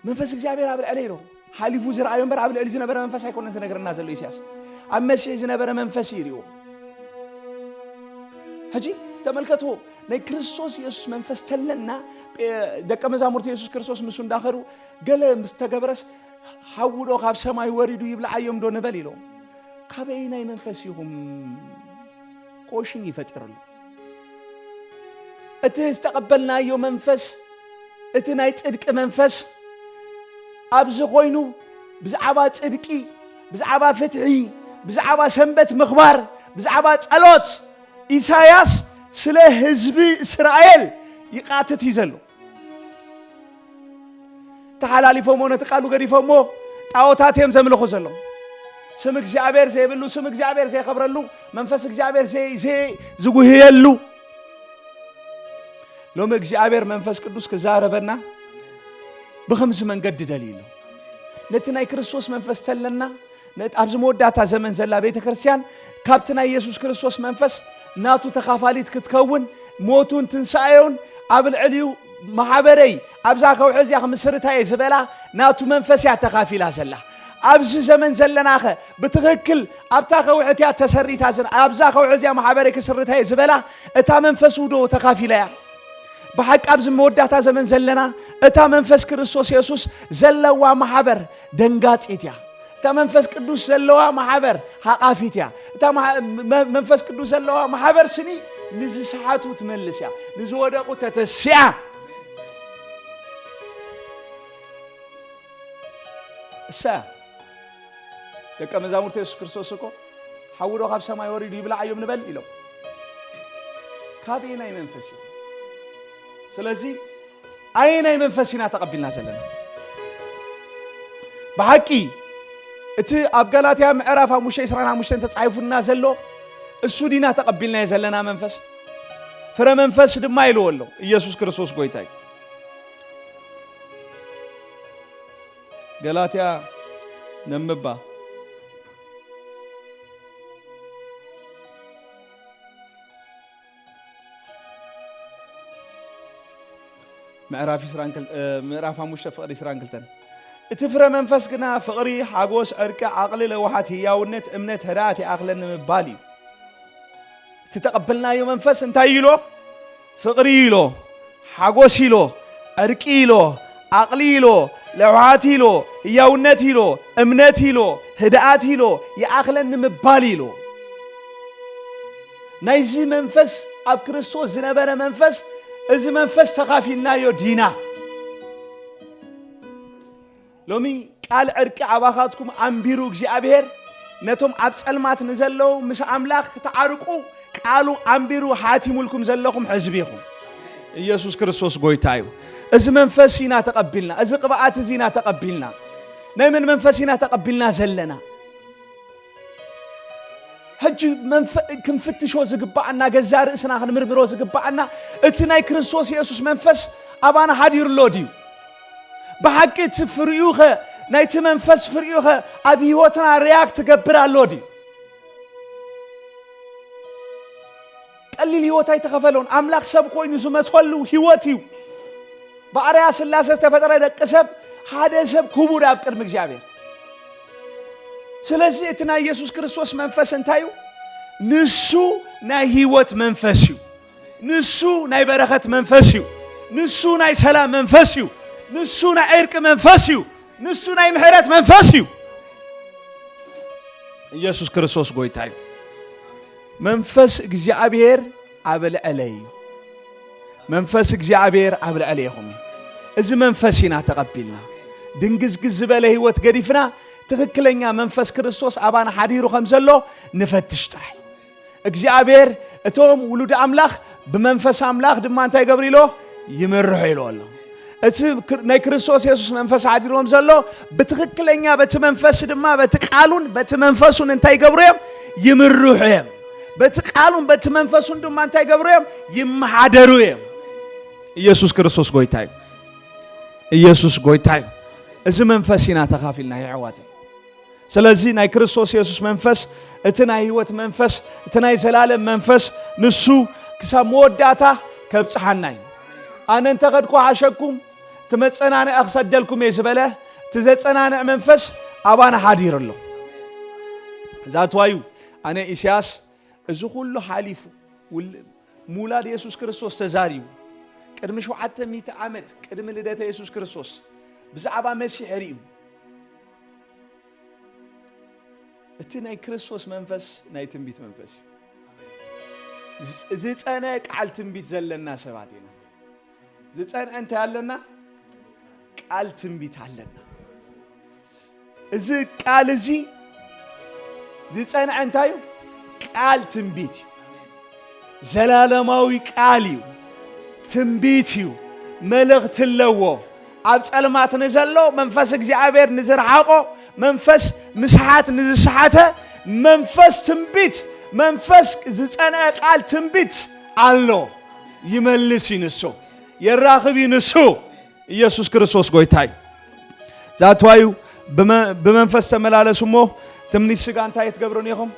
መንፈስ እግዚኣብሔር ኣብ ልዕለይ ኢሎ። ሓሊፉ ዝረኣዮ እምበር ኣብ ልዕሊ ዝነበረ መንፈስ ኣይኮነን ዝነግረና ዘሎ ኢሳያስ። ኣብ መሲሕ ዝነበረ መንፈስ እዩ ይሪእዎ። ሕጂ ተመልከትዎ፣ ናይ ክርስቶስ የሱስ መንፈስ ተለና፣ ጴ-፣ ደቀ መዛሙርቲ የሱስ ክርስቶስ ምስ እንዳኸዱ፣ ገለ ምስ ተገበረስ፣ "ሓዊ ዶ ካብ ሰማይ ወሪዱ ይብልዓዮም ዶ ንበል?" ኢሎም። "ካበየናይ መንፈስ ኢኹም?" ኮሽን ይፈጥርሉ። እቲ ዝተቐበልናዮ መንፈስ፣ እቲ ናይ ጽድቂ መንፈስ ኣብዚ ኮይኑ፣ ብዛዕባ ጽድቂ፣ ብዛዕባ ፍትሒ፣ ብዛዕባ ሰንበት ምኽባር፣ ብዛዕባ ጸሎት፣ ኢሳያስ ስለ ህዝቢ እስራኤል ይቃትት እዩ ዘሎ። ተሓላሊፎሞ፣ ነቲ ቃሉ ገዲፎሞ፣ ጣዖታት እዮም ዘምልኹ ዘለዉ። ስም እግዚኣብሔር ዘይብሉ፣ ስም እግዚኣብሔር ዘይኸብረሉ፣ መንፈስ እግዚኣብሔር ዘይ-፣ ዘይ-፣ ዝጉህየሉ። ሎሚ እግዚኣብሔር መንፈስ ቅዱስ ክዛረበና ብኸምዚ መንገዲ ደልዩ ኣሎ። ነቲ ናይ ክርስቶስ መንፈስ ተለና፣ ነት-፣ ኣብዚ መወዳእታ ዘመን ዘላ ቤተ ክርስቲያን ካብቲ ናይ የሱስ ክርስቶስ መንፈስ ናቱ ተኻፋሊት ክትከውን፣ ሞቱን ትንሳኤውን ኣብ ልዕሊኡ ማሕበረይ ኣብዛ ከውሒ እዚኣ ክምስርታ እየ ዝበላ ናቱ መንፈስ እያ ተኻፊላ ዘላ። ኣብዚ ዘመን ዘለናኸ ብትኽክል ኣብታ ከውሒ እቲያ ተሰሪታ ዘን-፣ ኣብዛ ከውሒ እዚኣ ማሕበረይ ክስርታ እየ ዝበላ እታ መንፈስ ውዶ ተኻፊላ እያ? ብሓቂ ኣብዚ መወዳእታ ዘመን ዘለና እታ መንፈስ ክርስቶስ የሱስ ዘለዋ ማሕበር ደንጋጺት እያ። እታ መንፈስ ቅዱስ ዘለዋ ማሕበር ሓቃፊት እያ። እታ መ-፣ መ-፣ መንፈስ ቅዱስ ዘለዋ ማሕበር ስኒ ንዝሰሓቱ ትመልስ እያ፣ ንዝወደቑ ተተስያ። እሳ ደቀ መዛሙርት የሱስ ክርስቶስ እኮ፣ "ሓዊ ዶ ካብ ሰማይ ወሪዱ ይብላዕ እዮም ንበል?" ኢሎም። ካበየናይ መንፈስ እዩ? ስለዚ ኣየናይ መንፈስ ኢና ተቐቢልና ዘለና? ብሓቂ እቲ ኣብ ገላትያ ምዕራፍ ሓሙሽተ ዕስራን ሓሙሽተን ተጻሒፉና ዘሎ እሱ ዲና ተቐቢልናዮ ዘለና መንፈስ? ፍረ መንፈስ ድማ ኢልዎ ኣሎ። ኢየሱስ ክርስቶስ ጎይታ እዩ። ገላትያ ነምባ። ምዕራፍ ዕስራን ክል-፣ እ፣ ምዕራፍ ሓሙሽተ ፍቕሪ ዕስራን ክልተን። እቲ ፍረ መንፈስ ግና ፍቕሪ፣ ሓጎስ፣ ዕርቂ፣ ዓቕሊ፣ ለውሃት፣ ህያውነት፣ እምነት፣ ህድኣት ይኣኽለኒ ምባል እዩ። እቲ ተቐበልናዮ መንፈስ እንታይ ኢሎ? ፍቕሪ ኢሎ፣ ሓጎስ ኢሎ፣ ዕርቂ ኢሎ፣ ዓቕሊ ኢሎ፣ ለውሃት ኢሎ፣ ህያውነት ኢሎ፣ እምነት ኢሎ፣ ህድኣት ኢሎ፣ ይኣኽለኒ ምባል ኢሎ። ናይዚ መንፈስ፣ ኣብ ክርስቶስ ዝነበረ መንፈስ፣ እዚ መንፈስ ተኻፊልናዮ ዲና? ሎሚ ቃል ዕርቂ ኣባኻትኩም ኣንቢሩ እግዚኣብሔር፣ ነቶም ኣብ ጸልማት ንዘለዉ ምስ ኣምላኽ ክትዓርቁ ቃሉ ኣንቢሩ ሓቲሙልኩም ዘለኹም ሕዝቢ ኢኹም። ኢየሱስ ክርስቶስ ጎይታ እዩ። እዚ መንፈስ ኢና ተቐቢልና፣ እዚ ቅብኣት እዚ ኢና ተቐቢልና። ናይ መን መንፈስ ኢና ተቐቢልና ዘለና? ሕጂ መንፈ-፣ ክንፍትሾ ዝግባኣና፣ ገዛ ርእስና ክንምርምሮ ዝግባኣና፣ እቲ ናይ ክርስቶስ የሱስ መንፈስ ኣባና ሓዲሩ ኣሎ ድዩ? ብሓቂ እቲ ፍሪኡኸ፣ ናይቲ መንፈስ ፍሪኡኸ ኣብ ህይወትና ሪያክት ትገብር ኣሎ ድዩ? ቀሊል ህይወት ኣይተኸፈሎን። ኣምላኽ ሰብ ኮይኑ ዝመትወሉ ህይወት እዩ። ብኣርያ ስላሴ ዝተፈጠረ ደቂ ሰብ፣ ሓደ ሰብ ክቡር ኣብ ቅድሚ እግዚኣብሔር። ስለዚ እቲ ናይ ኢየሱስ ክርስቶስ መንፈስ እንታይ እዩ? ንሱ ናይ ህይወት መንፈስ እዩ። ንሱ ናይ በረኸት መንፈስ እዩ። ንሱ ናይ ሰላም መንፈስ እዩ። ንሱ ናይ ዕርቂ መንፈስ እዩ። ንሱ ናይ ምሕረት መንፈስ እዩ። ኢየሱስ ክርስቶስ ጎይታ እዩ። መንፈስ እግዚኣብሔር ኣብ ልዕለይ እዩ። መንፈስ እግዚኣብሔር ኣብ ልዕለይኹም እዩ። እዚ መንፈስ ኢና ተቐቢልና፣ ድንግዝግዝ ዝበለ ህይወት ገዲፍና፣ ትኽክለኛ መንፈስ ክርስቶስ ኣባና ሓዲሩ ከም ዘሎ ንፈትሽ ጥራይ። እግዚኣብሔር እቶም ውሉድ ኣምላኽ ብመንፈስ ኣምላኽ ድማ እንታይ ይገብሩ ኢሎ? ይምርሑ ኢሎ ኣሎ። እቲ ክር-፣ ናይ ክርስቶስ የሱስ መንፈስ ሓዲርዎም ዘሎ ብትኽክለኛ በቲ መንፈስ ድማ በቲ ቃሉን በቲ መንፈሱን እንታይ ይገብሩ እዮም? ይምርሑ እዮም። በቲ ቃሉን በቲ መንፈሱን ድማ እንታይ ይገብሩ እዮም? ይመሓደሩ እዮም። ኢየሱስ ክርስቶስ ጎይታ እዩ። ኢየሱስ ጎይታ እዩ። እዚ መንፈስ ኢና ተኻፊልና የሕዋተይ። ስለዚ ናይ ክርስቶስ የሱስ መንፈስ፣ እቲ ናይ ህይወት መንፈስ፣ እቲ ናይ ዘላለም መንፈስ፣ ንሱ ክሳብ መወዳእታ ከብጽሓና እዩ። ኣነ እንተ ኸድኩ ሓሸኩም፣ እቲ መጸናንዒ ክሰደልኩም እየ ዝበለ፣ እቲ ዘጸናንዕ መንፈስ ኣባና ሓዲሩ ኣሎ። ዛትዋዩ ኣነ ኢሳያስ እዚ ኩሉ ሓሊፉ ውል-፣ ምውላድ የሱስ ክርስቶስ ተዛሪቡ ቅድሚ ሸውዓተ ሚእቲ ዓመት ቅድሚ ልደተ የሱስ ክርስቶስ ብዛዕባ መሲሕ ርእዩ። እቲ ናይ ክርስቶስ መንፈስ ናይ ትንቢት መንፈስ እዩ። ዝ-፣ ዝጸነ ቃል ትንቢት ዘለና ሰባት ኢና። ዝጸንዐ እንታይ ኣለና? ቃል ትንቢት ኣለና። እዚ ቃል እዚ ዝጸንዐ እንታይ እዩ? ቃል ትንቢት እዩ። ዘላለማዊ ቃል እዩ። ትንቢት እዩ። መልእኽቲ ኣለዎ። ኣብ ጸልማት ንዘሎ መንፈስ እግዚኣብሔር ንዝረሓቖ፣ መንፈስ ምስሓት ንዝሰሓተ፣ መንፈስ ትንቢት፣ መንፈስ ዝጸንዐ ቃል ትንቢት ኣሎ። ይመልስ እዩ ንሱ። የራኽብ እዩ ንሱ። ኢየሱስ ክርስቶስ ጎይታ እዩ። ዛትዋዩ ብመ-፣ ብመንፈስ ተመላለሱ እሞ ትምኒት ስጋ እንታይ ኣይትገብሩን ኢኹም?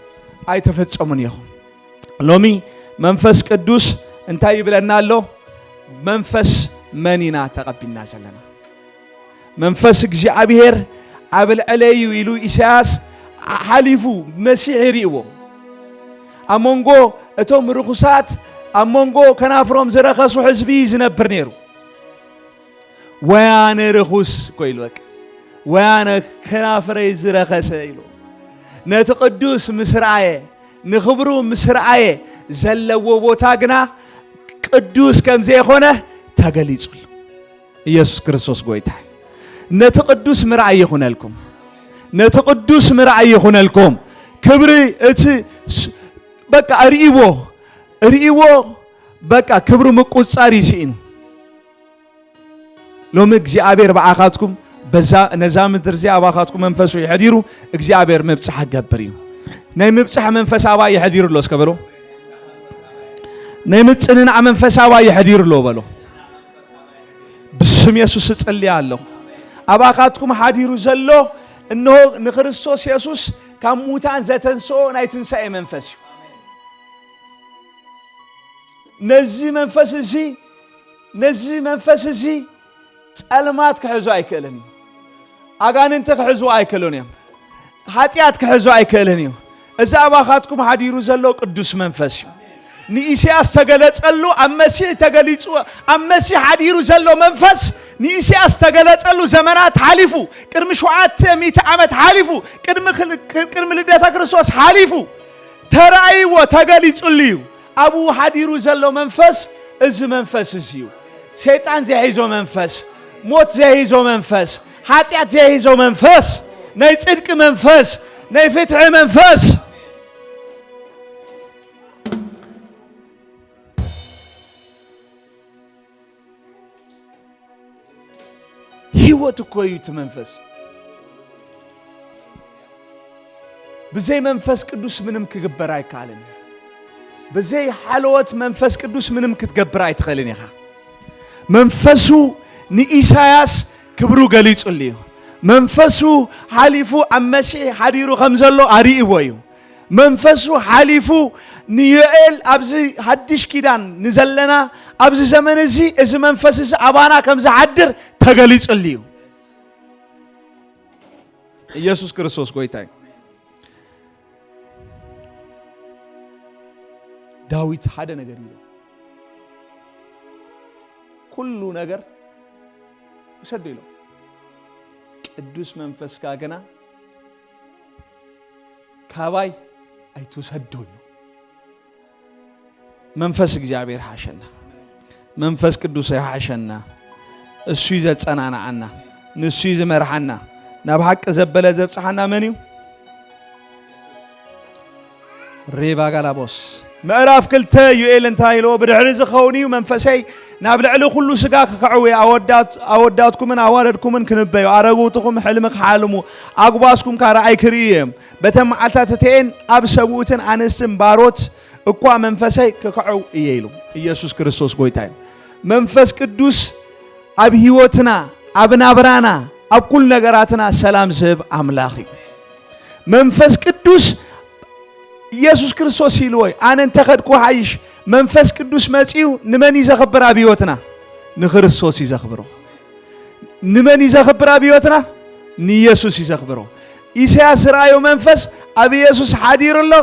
ኣይተፈጸሙን ኢኹም። ሎሚ መንፈስ ቅዱስ እንታይ ይብለና ኣሎ? መንፈስ መን ኢና ተቐቢልና ዘለና? መንፈስ እግዚኣብሔር ኣብ ልዕለይ እዩ ኢሉ ኢሳያስ ሓሊፉ መሲሕ ይርእዎ። ኣብ መንጎ እቶም ርኹሳት፣ ኣብ መንጎ ከናፍሮም ዝረኸሱ ህዝቢ እዩ ዝነብር ነይሩ። "ወያነ ርኹስ" እኮ ኢሉ፣ በቃ "ወያነ ከናፍረይ ዝረኸሰ" ኢሉ። ነቲ ቅዱስ ምስ ረኣየ፣ ንኽብሩ ምስ ረኣየ፣ ዘለዎ ቦታ ግና ቅዱስ ከም ዘይኮነ ተገሊጹሉ። ኢየሱስ ክርስቶስ ጎይታ እዩ። ነቲ ቅዱስ ምርኣይ ይኹነልኩም። ነቲ ቅዱስ ምርኣይ ይኹነልኩም። ክብሪ እቲ ስ-፣ በቃ ርእይዎ፣ ርእይዎ፣ በቃ ክብሪ ምቁጻር ይስኢኑ። ሎሚ እግዚኣብሔር ብኣኻትኩም በዛ፣ ነዛ ምድር እዚኣ ኣባኻትኩም መንፈሱ የሕዲሩ፣ እግዚኣብሔር ምብጻሕ ክገብር እዩ። ናይ ምብጻሕ መንፈስ ኣባይ የሕዲሩ ኣሎ እስከ በሎ። ናይ ምጽንናዕ መንፈስ ኣባይ የሕዲሩ ኣሎ በሎ። ብስም የሱስ እጽልይ ኣለኹ። ኣባኻትኩም ሓዲሩ ዘሎ እንሆ ንክርስቶስ የሱስ ካብ ሙታን ዘተንስኦ ናይ ትንሳኤ መንፈስ እዩ። ነዚ መንፈስ እዚ፣ ነዚ መንፈስ እዚ ጸልማት ክሕዞ ኣይክእልን እዩ። ኣጋንንቲ ክሕዝዎ ኣይክእሉን እዮም። ሓጢኣት ክሕዞ ኣይክእልን እዩ። እዚ ኣባኻትኩም ሓዲሩ ዘሎ ቅዱስ መንፈስ እዩ። ንኢሳያስ ተገለጸሉ፣ ኣብ መሲሕ ተገሊጹ፣ ኣብ መሲሕ ሓዲሩ ዘሎ መንፈስ ንኢሳያስ ተገለጸሉ። ዘመናት ሓሊፉ፣ ቅድሚ ሸውዓተ ሚእቲ ዓመት ሓሊፉ፣ ቅድሚ ክል-፣ ቅድሚ ልደተ ክርስቶስ ሓሊፉ፣ ተራእይዎ፣ ተገሊጹሉ እዩ። ኣብኡ ሓዲሩ ዘሎ መንፈስ እዚ መንፈስ እዚ እዩ። ሰይጣን ዘይሒዞ መንፈስ፣ ሞት ዘይሒዞ መንፈስ፣ ሓጢኣት ዘይሒዞ መንፈስ፣ ናይ ጽድቂ መንፈስ፣ ናይ ፍትሒ መንፈስ። ህይወት እኮ እዩ እቲ መንፈስ። ብዘይ መንፈስ ቅዱስ ምንም ክግበር ኣይከኣልን እዩ። ብዘይ ሓለወት መንፈስ ቅዱስ ምንም ክትገብር ኣይትኽእልን ኢኻ። መንፈሱ ንኢሳያስ ክብሩ ገሊጹሉ እዩ። መንፈሱ ሓሊፉ ኣብ መሲሕ ሓዲሩ ከም ዘሎ ኣርእይዎ እዩ። መንፈሱ ሓሊፉ ንዮኤል ኣብዚ ሓድሽ ኪዳን ንዘለና ኣብዚ ዘመን እዚ፣ እዚ መንፈስ እዚ ኣባና ከም ዝሓድር ተገሊጹሉ እዩ። ኢየሱስ ክርስቶስ ጎይታ እዩ። ዳዊት ሓደ ነገር ኢሉ፣ "ኩሉ ነገር ውሰዱ" ኢሎ፣ "ቅዱስ መንፈስካ ግና ካባይ ኣይትውሰዶ" ኢሎ። መንፈስ እግዚኣብሔር ሓሸና። መንፈስ ቅዱስ ይሓሸና። እሱ እዩ ዘጸናንዓና። ንሱ እዩ ዝመርሓና። ናብ ሓቂ ዘበለ ዘብጽሓና መን እዩ? ሬባ ጋላቦስ። ምዕራፍ ክልተ ዩኤል እንታይ ኢሎ? "ብድሕሪ ዝኸውን እዩ መንፈሰይ ናብ ልዕሊ ኩሉ ስጋ ክከዕው፣ ኣወዳት-፣ ኣወዳትኩምን ኣዋልድኩምን ክንበዩ፣ ኣረግውትኹም ሕልሚ ክሓልሙ፣ ኣጉባዝኩም ከኣ ራእይ ክርእዩ እዮም። በተን መዓልታት እቲኤን ኣብ ሰብኡትን ኣንስትን ባሮት እኳ መንፈሰይ ክከዕው እየ" ኢሉ። ኢየሱስ ክርስቶስ ጎይታ እዩ። መንፈስ ቅዱስ ኣብ ህይወትና፣ ኣብ ናብራና፣ ኣብ ኩሉ ነገራትና ሰላም ዝህብ ኣምላኽ እዩ። መንፈስ ቅዱስ፣ ኢየሱስ ክርስቶስ ኢልዎ እዩ፣ "ኣነ እንተኸድኩ ሓይሽ መንፈስ ቅዱስ መጺኡ ንመን እዩ ዘኽብር ኣብ ህይወትና? ንክርስቶስ እዩ ዘኽብሮ።" ንመን እዩ ዘኽብር ኣብ ህይወትና? ንኢየሱስ እዩ ዘኽብሮ። ኢሳያስ ዝረኣዮ መንፈስ ኣብ ኢየሱስ ሓዲሩ ኣሎ።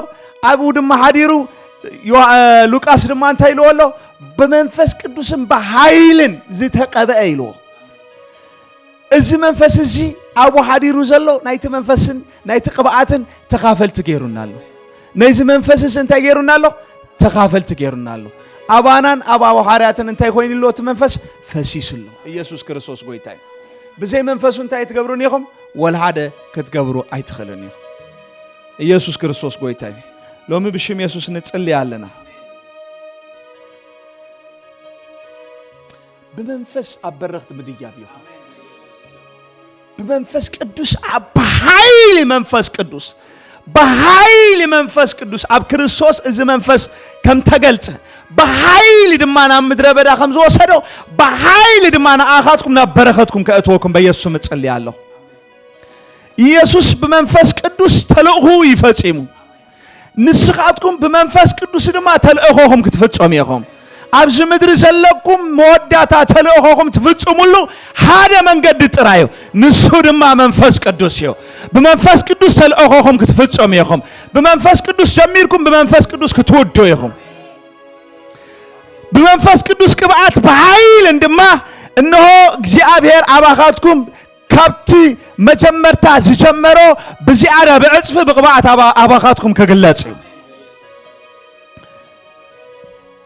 ኣብኡ ድማ ሓዲሩ ዮሃ- ሉቃስ ድማ እንታይ ኢልዎ ኣሎ? ብመንፈስ ቅዱስን ብሓይልን ዝተቐብአ ኢልዎ። እዚ መንፈስ እዚ ኣብኡ ሓዲሩ ዘሎ ናይቲ መንፈስን ናይቲ ቅብኣትን ተኻፈልቲ ገይሩና ኣሎ። ነዚ መንፈስ እዚ እንታይ ገይሩና ኣሎ? ተኻፈልቲ ገይሩና ኣሎ። ኣባናን ኣብ ኣዋሓርያትን እንታይ ኮይኑ ኣሎ? እቲ መንፈስ ፈሲሱ ኣሎ። ኢየሱስ ክርስቶስ ጎይታ እዩ። ብዘይ መንፈሱ እንታይ ትገብሩን ኢኹም? ወልሓደ ክትገብሩ ኣይትኽእሉን ኢኹም። ኢየሱስ ክርስቶስ ጎይታ እዩ። ሎሚ ብሽም የሱስ ንጽሊ ኣለና። ብመንፈስ ኣብ በረኽቲ ምድያብ ይኹን። ብመንፈስ ቅዱስ ኣብ ብሓይሊ መንፈስ ቅዱስ ብሓይሊ መንፈስ ቅዱስ ኣብ ክርስቶስ እዚ መንፈስ ከም ተገልጸ ብሓይሊ ድማ ናብ ምድረ በዳ ከም ዝወሰዶ ብሓይሊ ድማ ንኣኻትኩም ናብ በረኸትኩም ከእትወኩም በኢየሱስ ስም እጽሊ ኣለኹ። ኢየሱስ ብመንፈስ ቅዱስ ተልእኹ ይፈጺሙ። ንስኻትኩም ብመንፈስ ቅዱስ ድማ ተልእኾኹም ክትፍጸሙ ኢኹም። ኣብዚ ምድሪ ዘለኩም መወዳእታ ተልእኾኹም ትፍጽሙሉ ሓደ መንገዲ ጥራይ እዩ። ንሱ ድማ መንፈስ ቅዱስ እዩ። ብመንፈስ ቅዱስ ተልእኾኹም ክትፍጸሙ ኢኹም። ብመንፈስ ቅዱስ ጀሚርኩም ብመንፈስ ቅዱስ ክትውዱ ኢኹም። ብመንፈስ ቅዱስ ቅብኣት ብሓይልን ድማ እንሆ እግዚኣብሔር ኣባኻትኩም ካብቲ መጀመርታ ዝጀመሮ ብዝያዳ ብዕጽፊ ብቕብኣት ኣባ- ኣባኻትኩም ክግለጽ እዩ።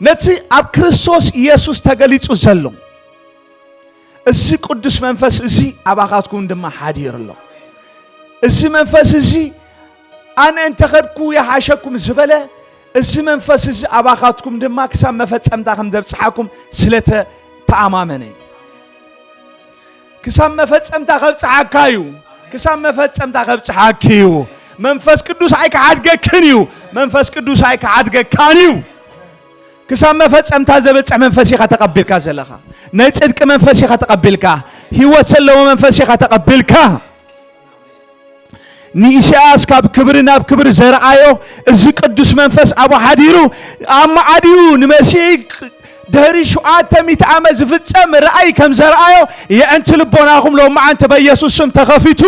ነቲ ኣብ ክርስቶስ ኢየሱስ ተገሊጹ ዘሎ እዚ ቅዱስ መንፈስ እዚ ኣባኻትኩም ድማ ሓዲሩ ኣሎ። እዚ መንፈስ እዚ ኣነ እንተኸድኩ ይሓሸኩም ዝበለ እዚ መንፈስ እዚ ኣባኻትኩም ድማ ክሳብ መፈጸምታ ከም ዘብጽሓኩም ስለ ተኣማመነ እዩ። ክሳብ መፈጸምታ ከብጽሓካ እዩ። ክሳብ መፈጸምታ ከብጽሓኪ እዩ። መንፈስ ቅዱስ ኣይክሓድገክን እዩ። መንፈስ ቅዱስ ኣይክሓድገካን እዩ። ክሳብ መፈጸምታ ዘብጽሕ መንፈስ ኢኻ ተቐቢልካ ዘለኻ። ናይ ጽድቂ መንፈስ ኢኻ ተቐቢልካ። ህይወት ዘለዎ መንፈስ ኢኻ ተቐቢልካ። ንኢሳያስ ካብ ክብሪ ናብ ክብሪ ዘርኣዮ እዚ ቅዱስ መንፈስ ኣብኡ ሓዲሩ ኣመዓዲኡ ንመሲሕ ድሕሪ ሸውዓተ ሚእቲ ዓመት ዝፍጸም ራእይ ከም ዘርኣዮ የዕንቲ ልቦናኹም ሎማዓንቲ በኢየሱስ ስም ተኸፊቱ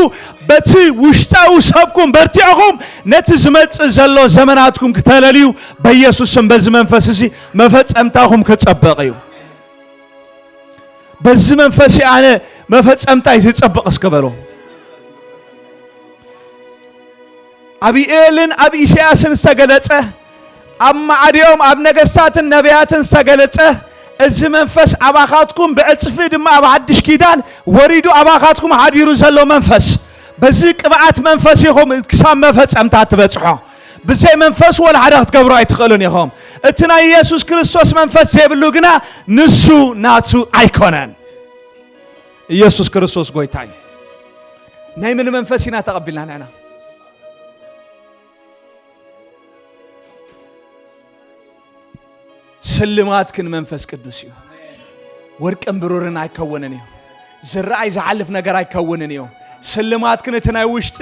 በቲ ውሽጣዊ ሰብኩም በርቲዕኹም ነቲ ዝመጽእ ዘሎ ዘመናትኩም ክተለልዩ በኢየሱስ ስም በዚ መንፈስ እዚ መፈጸምታኹም ክጸበቕ እዩ። በዚ መንፈስ ኣነ መፈጸምታይ ዝጸብቕ እስከ በሎ። ኣብ ኢኤልን ኣብ ኢሳያስን ዝተገለጸ ኣብ ማዕድዮም ኣብ ነገስታትን ነቢያትን ዝተገለጸ እዚ መንፈስ ኣባኻትኩም ብዕጽፊ ድማ ኣብ ሓድሽ ኪዳን ወሪዱ ኣባኻትኩም ሓዲሩ ዘሎ መንፈስ በዚ ቅብኣት መንፈስ ኢኹም ክሳብ መፈጸምታ ትበጽሖ። ብዘይ መንፈስ ወላ ሓደ ክትገብሩ ኣይትኽእሉን ኢኹም። እቲ ናይ ኢየሱስ ክርስቶስ መንፈስ ዘይብሉ ግና ንሱ ናቱ ኣይኮነን። ኢየሱስ ክርስቶስ ጎይታ እዩ። ናይ ምን መንፈስ ኢና ተቐቢልና ንሕና? ስልማትክን መንፈስ ቅዱስ እዩ። ወርቅን ብሩርን ኣይከውንን እዩ። ዝረኣይ ዝሓልፍ ነገር ኣይከውንን እዩ። ስልማትክን እቲ ናይ ውሽጢ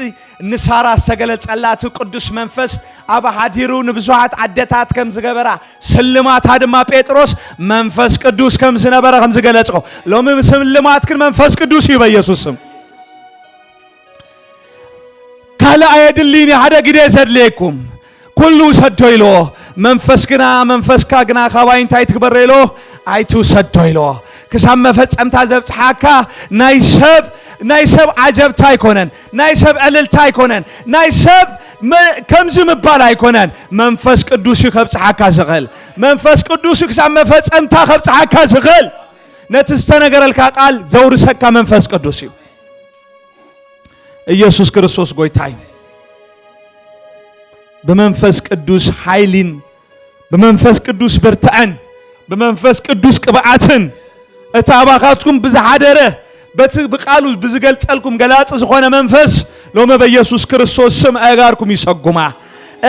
ንሳራ ዝተገለጸላ እቲ ቅዱስ መንፈስ ኣብ ሓዲሩ ንብዙሓት ኣደታት ከም ዝገበራ ስልማታ ድማ ጴጥሮስ መንፈስ ቅዱስ ከም ዝነበረ ከም ዝገለጽኮ ሎሚ ስልማትክን መንፈስ ቅዱስ እዩ በኢየሱስ ስም። ካልእ ኣየድልይን ሓደ ግዜ ዘድልየኩም ኩሉ ውሰዶ ኢልዎ። መንፈስ ግና መንፈስካ ግና ካባይ እንታይ ትግበሮ ኢልዎ ኣይትውሰዶ ኢልዎ። ክሳብ መፈጸምታ ዘብጽሓካ ናይ ሰብ ናይ ሰብ ዓጀብታ ኣይኮነን፣ ናይ ሰብ ዕልልታ ኣይኮነን፣ ናይ ሰብ መ- ከምዚ ምባል ኣይኮነን። መንፈስ ቅዱስ እዩ ከብጽሓካ ዝኽእል። መንፈስ ቅዱስ እዩ ክሳብ መፈጸምታ ከብጽሓካ ዝኽእል። ነቲ ዝተነገረልካ ቃል ዘውርሰካ መንፈስ ቅዱስ እዩ። ኢየሱስ ክርስቶስ ጎይታ እዩ። ብመንፈስ ቅዱስ ሓይሊን ብመንፈስ ቅዱስ ብርትዐን ብመንፈስ ቅዱስ ቅብኣትን እቲ ኣባኻትኩም ብዝሓደረ በቲ ብቃሉ ብዝገልጸልኩም ገላጺ ዝኾነ መንፈስ ሎሚ በኢየሱስ ክርስቶስ ስም ኣእጋርኩም ይሰጉማ።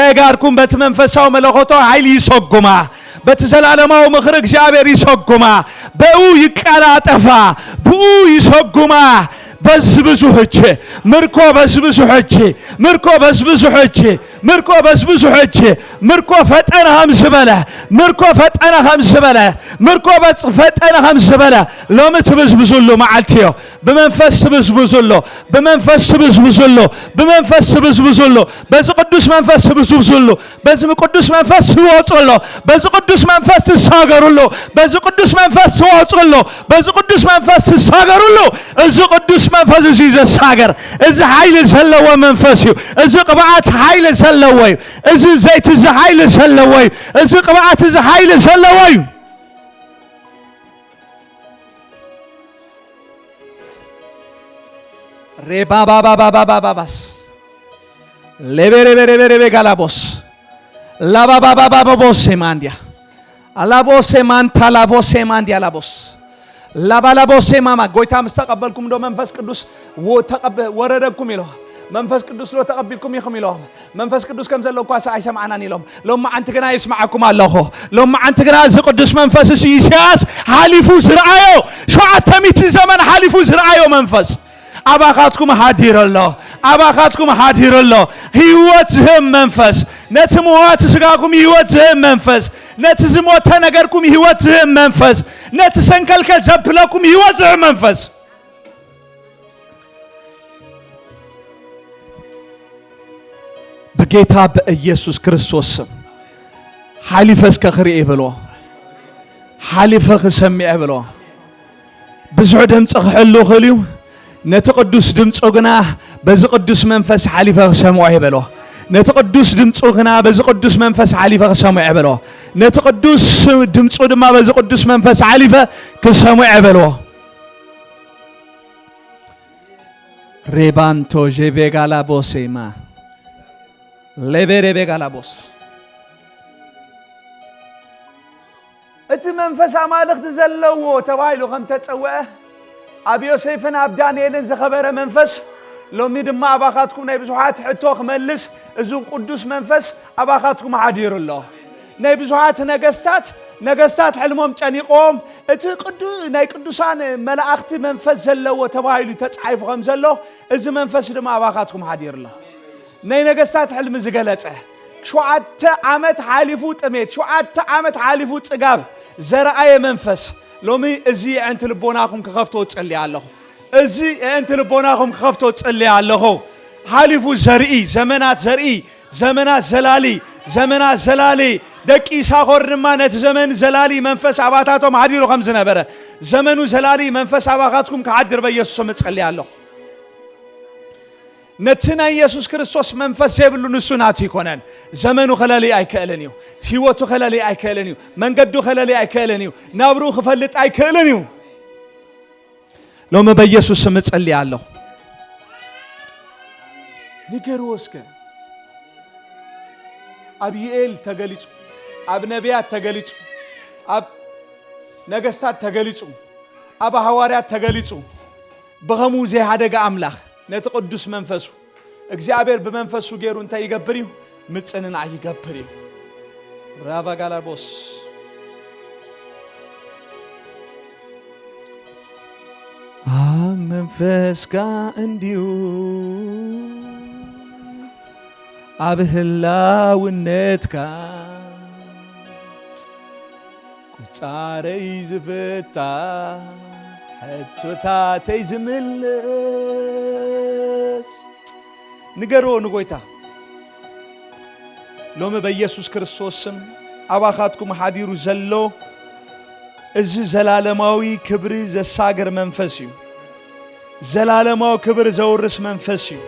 ኣእጋርኩም በቲ መንፈሳዊ መለኮታዊ ሓይሊ ይሰጉማ። በቲ ዘላለማዊ ምኽሪ እግዚኣብሔር ይሰጉማ። ብኡ ይቀላጠፋ። ብኡ ይሰጉማ። በዝብዙ ሕጂ፣ ምርኮ በዝብዙ ሕጂ፣ ምርኮ በዝብዙ ሕጂ፣ ምርኮ በዝብዙ ሕጂ። ምርኮ ፈጠነ ከም ዝበለ፣ ምርኮ ፈጠነ ከም ዝበለ፣ ምርኮ በጽ-፣ ፈጠነ ከም ዝበለ፣ ሎሚ ትብዝብዙሉ መዓልቲ እዮ። ብመንፈስ ትብዝብዙሉ፣ ብመንፈስ ትብዝብዙሉ፣ ብመንፈስ ትብዝብዙሉ። በዚ ቅዱስ መንፈስ ትብዝብዙሉ፣ በዚ ቅዱስ መንፈስ ትወጹሉ፣ በዚ ቅዱስ መንፈስ ትሳገሩሉ፣ በዚ ቅዱስ መንፈስ ትወጹሉ፣ በዚ ቅዱስ መንፈስ ትሳገሩሉ። እዚ ቅዱስ መንፈስ እዚ ዘሳገር፣ እዚ ሓይሊ ዘለዎ መንፈስ እዩ። እዚ ቅብኣት ሓይሊ ዘለዎ እዩ። እዚ ዘይቲ እዚ ሓይሊ ዘለዎ እዩ። እዚ ቅብኣት እዚ ሓይሊ ዘለዎ እዩ። ሬባባባባባባባስ ሌቤሬቤሬቤሬቤ ጋላቦስ ላባባባባቦሴ ማንዲያ ኣላቦሴ ማንታ ላቦሴ ማንዲያ ላቦስ ላባላቦሴ ማማ። ጎይታ ምስ ተቐበልኩም ዶ መንፈስ ቅዱስ ወ-፣ ተቐበ-፣ ወረደኩም ኢሎ? መንፈስ ቅዱስ ዶ ተቐቢልኩም ኢኹም ኢሎም? መንፈስ ቅዱስ ከም ዘሎ እኳ ኣይሰማዕናን ኢሎም። ሎማዓንቲ ግና ይስማዓኩም ኣለኹ። ሎማዓንቲ ግና እዚ ቅዱስ መንፈስ እዚ ኢሳያስ ሓሊፉ ዝረኣዮ፣ ሸውዓተ ሚእቲ ዘመን ሓሊፉ ዝረኣዮ መንፈስ ኣባኻትኩም ሓዲሩ ኣሎ። ኣባኻትኩም ሓዲሩ ኣሎ። ህይወት ዝህብ መንፈስ፣ ነቲ ምዋት ስጋኩም ህይወት ዝህብ መንፈስ፣ ነቲ ዝሞተ ነገርኩም ህይወት ዝህብ መንፈስ፣ ነቲ ሰንከልከል ዘብለኩም ህይወት ዝህብ መንፈስ። ብጌታ ብኢየሱስ ክርስቶስ ስም ሓሊፈ እስከ ክርኢ በሎ። ሓሊፈ ክሰምዕ በሎ። ብዙሕ ድምፂ ክሕሉ ይኽእል እዩ። ነቲ ቅዱስ ድምፁ ግና በዚ ቅዱስ መንፈስ ሓሊፈ ክሰምዖ ይበሎ። ነቲ ቅዱስ ድምፁ ግና በዚ ቅዱስ መንፈስ ሓሊፈ ክሰምዖ ይበሎ። ነቲ ቅዱስ ድምፁ ድማ በዚ ቅዱስ መንፈስ ሓሊፈ ክሰምዖ ይበሎ። ሬባንቶ ዤቬጋላ ቦሴማ ሌቤሬቤጋላ ቦስ። እቲ መንፈስ ኣማልኽቲ ዘለዎ ተባሂሉ ከም ተጸውዐ፣ ኣብ ዮሴፍን ኣብ ዳንኤልን ዝኸበረ መንፈስ፣ ሎሚ ድማ ኣባኻትኩም ናይ ብዙሓት ሕቶ ክመልስ፣ እዚ ቅዱስ መንፈስ ኣባኻትኩም ሓዲሩ ኣሎ። ናይ ብዙሓት ነገስታት፣ ነገስታት ሕልሞም ጨኒቖም፣ እቲ ቅዱ-፣ ናይ ቅዱሳን መላእኽቲ መንፈስ ዘለዎ ተባሂሉ ተጻሒፉ ከም ዘሎ፣ እዚ መንፈስ ድማ ኣባኻትኩም ሓዲሩ ኣሎ። ናይ ነገስታት ሕልሚ ዝገለጸ፣ ሸውዓተ ዓመት ሓሊፉ ጥሜት፣ ሸውዓተ ዓመት ሓሊፉ ጽጋብ ዘረኣየ መንፈስ፣ ሎሚ እዚ የዕንቲ ልቦናኹም ክኸፍቶ እጽሊ ኣለኹ። እዚ የዕንቲ ልቦናኹም ክኸፍቶ እጽሊ ኣለኹ። ሓሊፉ ዘርኢ፣ ዘመናት ዘርኢ፣ ዘመናት ዘላሊ፣ ዘመናት ዘላሊ፣ ደቂ ይሳኾር ድማ ነቲ ዘመን ዘላሊ መንፈስ ኣባታቶም ሓዲሩ ከም ዝነበረ፣ ዘመኑ ዘላሊ መንፈስ ኣባኻትኩም ክሓድር በኢየሱስ ስም እጸሊ ኣለኹ። ነቲ ናይ ኢየሱስ ክርስቶስ መንፈስ ዘይብሉ ንሱ ናቱ ኣይኮነን። ዘመኑ ከለሊ ኣይክእልን እዩ። ህይወቱ ከለሊ ኣይክእልን እዩ። መንገዱ ከለሊ ኣይክእልን እዩ። ናብርኡ ክፈልጥ ኣይክእልን እዩ። ሎሚ በኢየሱስ ስም እጸሊ ኣለኹ። ንገርዎ እስከ። ኣብ ዩኤል ተገሊጹ፣ ኣብ ነቢያት ተገሊጹ፣ ኣብ ነገስታት ተገሊጹ፣ ኣብ ሃዋርያት ተገሊጹ። ብኸምኡ ዘይሃደገ ኣምላኽ ነቲ ቅዱስ መንፈሱ እግዚኣብሔር ብመንፈሱ ገይሩ እንታይ ይገብር እዩ? ምጽንናዕ ይገብር እዩ። ራቫጋላቦስ ኣብ መንፈስካ እንዲዩ ኣብ ህላውነትካ ቁጻረይ ዝፍታ ሕቶታተይ ዝምልስ። ንገርዎ ንጎይታ። ሎሚ በኢየሱስ ክርስቶስ ስም ኣባኻትኩም ሓዲሩ ዘሎ እዚ ዘላለማዊ ክብሪ ዘሳግር መንፈስ እዩ። ዘላለማዊ ክብሪ ዘውርስ መንፈስ እዩ።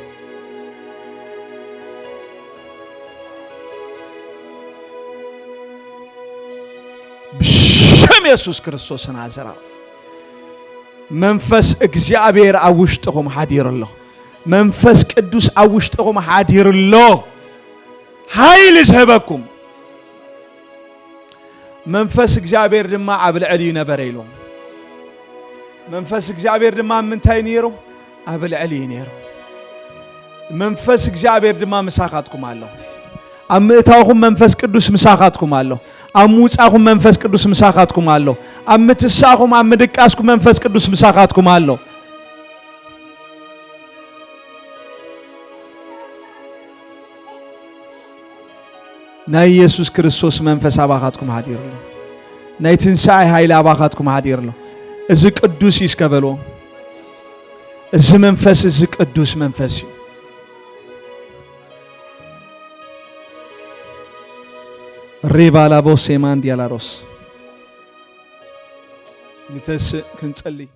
ብሽም የሱስ ክርስቶስ ናዝራዊ መንፈስ እግዚኣብሔር ኣብ ውሽጥኹም ሓዲሩ ኣሎ። መንፈስ ቅዱስ ኣብ ውሽጥኹም ሓዲሩ ኣሎ። ሓይሊ ዝህበኩም መንፈስ እግዚኣብሔር ድማ ኣብ ልዕሊ እዩ ነበረ ኢሉ። መንፈስ እግዚኣብሔር ድማ ኣብ ምንታይ ነይሩ? ኣብ ልዕሊ እዩ ነይሩ። መንፈስ እግዚኣብሔር ድማ ምሳኻትኩም ኣሎ። ኣብ ምእታውኹም መንፈስ ቅዱስ ምሳኻትኩም ኣሎ። ኣብ ምውጻእኹም መንፈስ ቅዱስ ምሳኻትኩም ኣሎ። ኣብ ምትሳእኹም፣ ኣብ ምድቃስኩም መንፈስ ቅዱስ ምሳኻትኩም ኣሎ። ናይ ኢየሱስ ክርስቶስ መንፈስ ኣባኻትኩም ሓዲሩ ኣሎ። ናይ ትንሳኤ ኃይል ኣባኻትኩም ሓዲሩ ኣሎ። እዚ ቅዱስ እዩ እስከ በልዎ። እዚ መንፈስ እዚ ቅዱስ መንፈስ እዩ። ሪባላቦ ሴማን ዲያላሮስ ንተስእ ክንጸልይ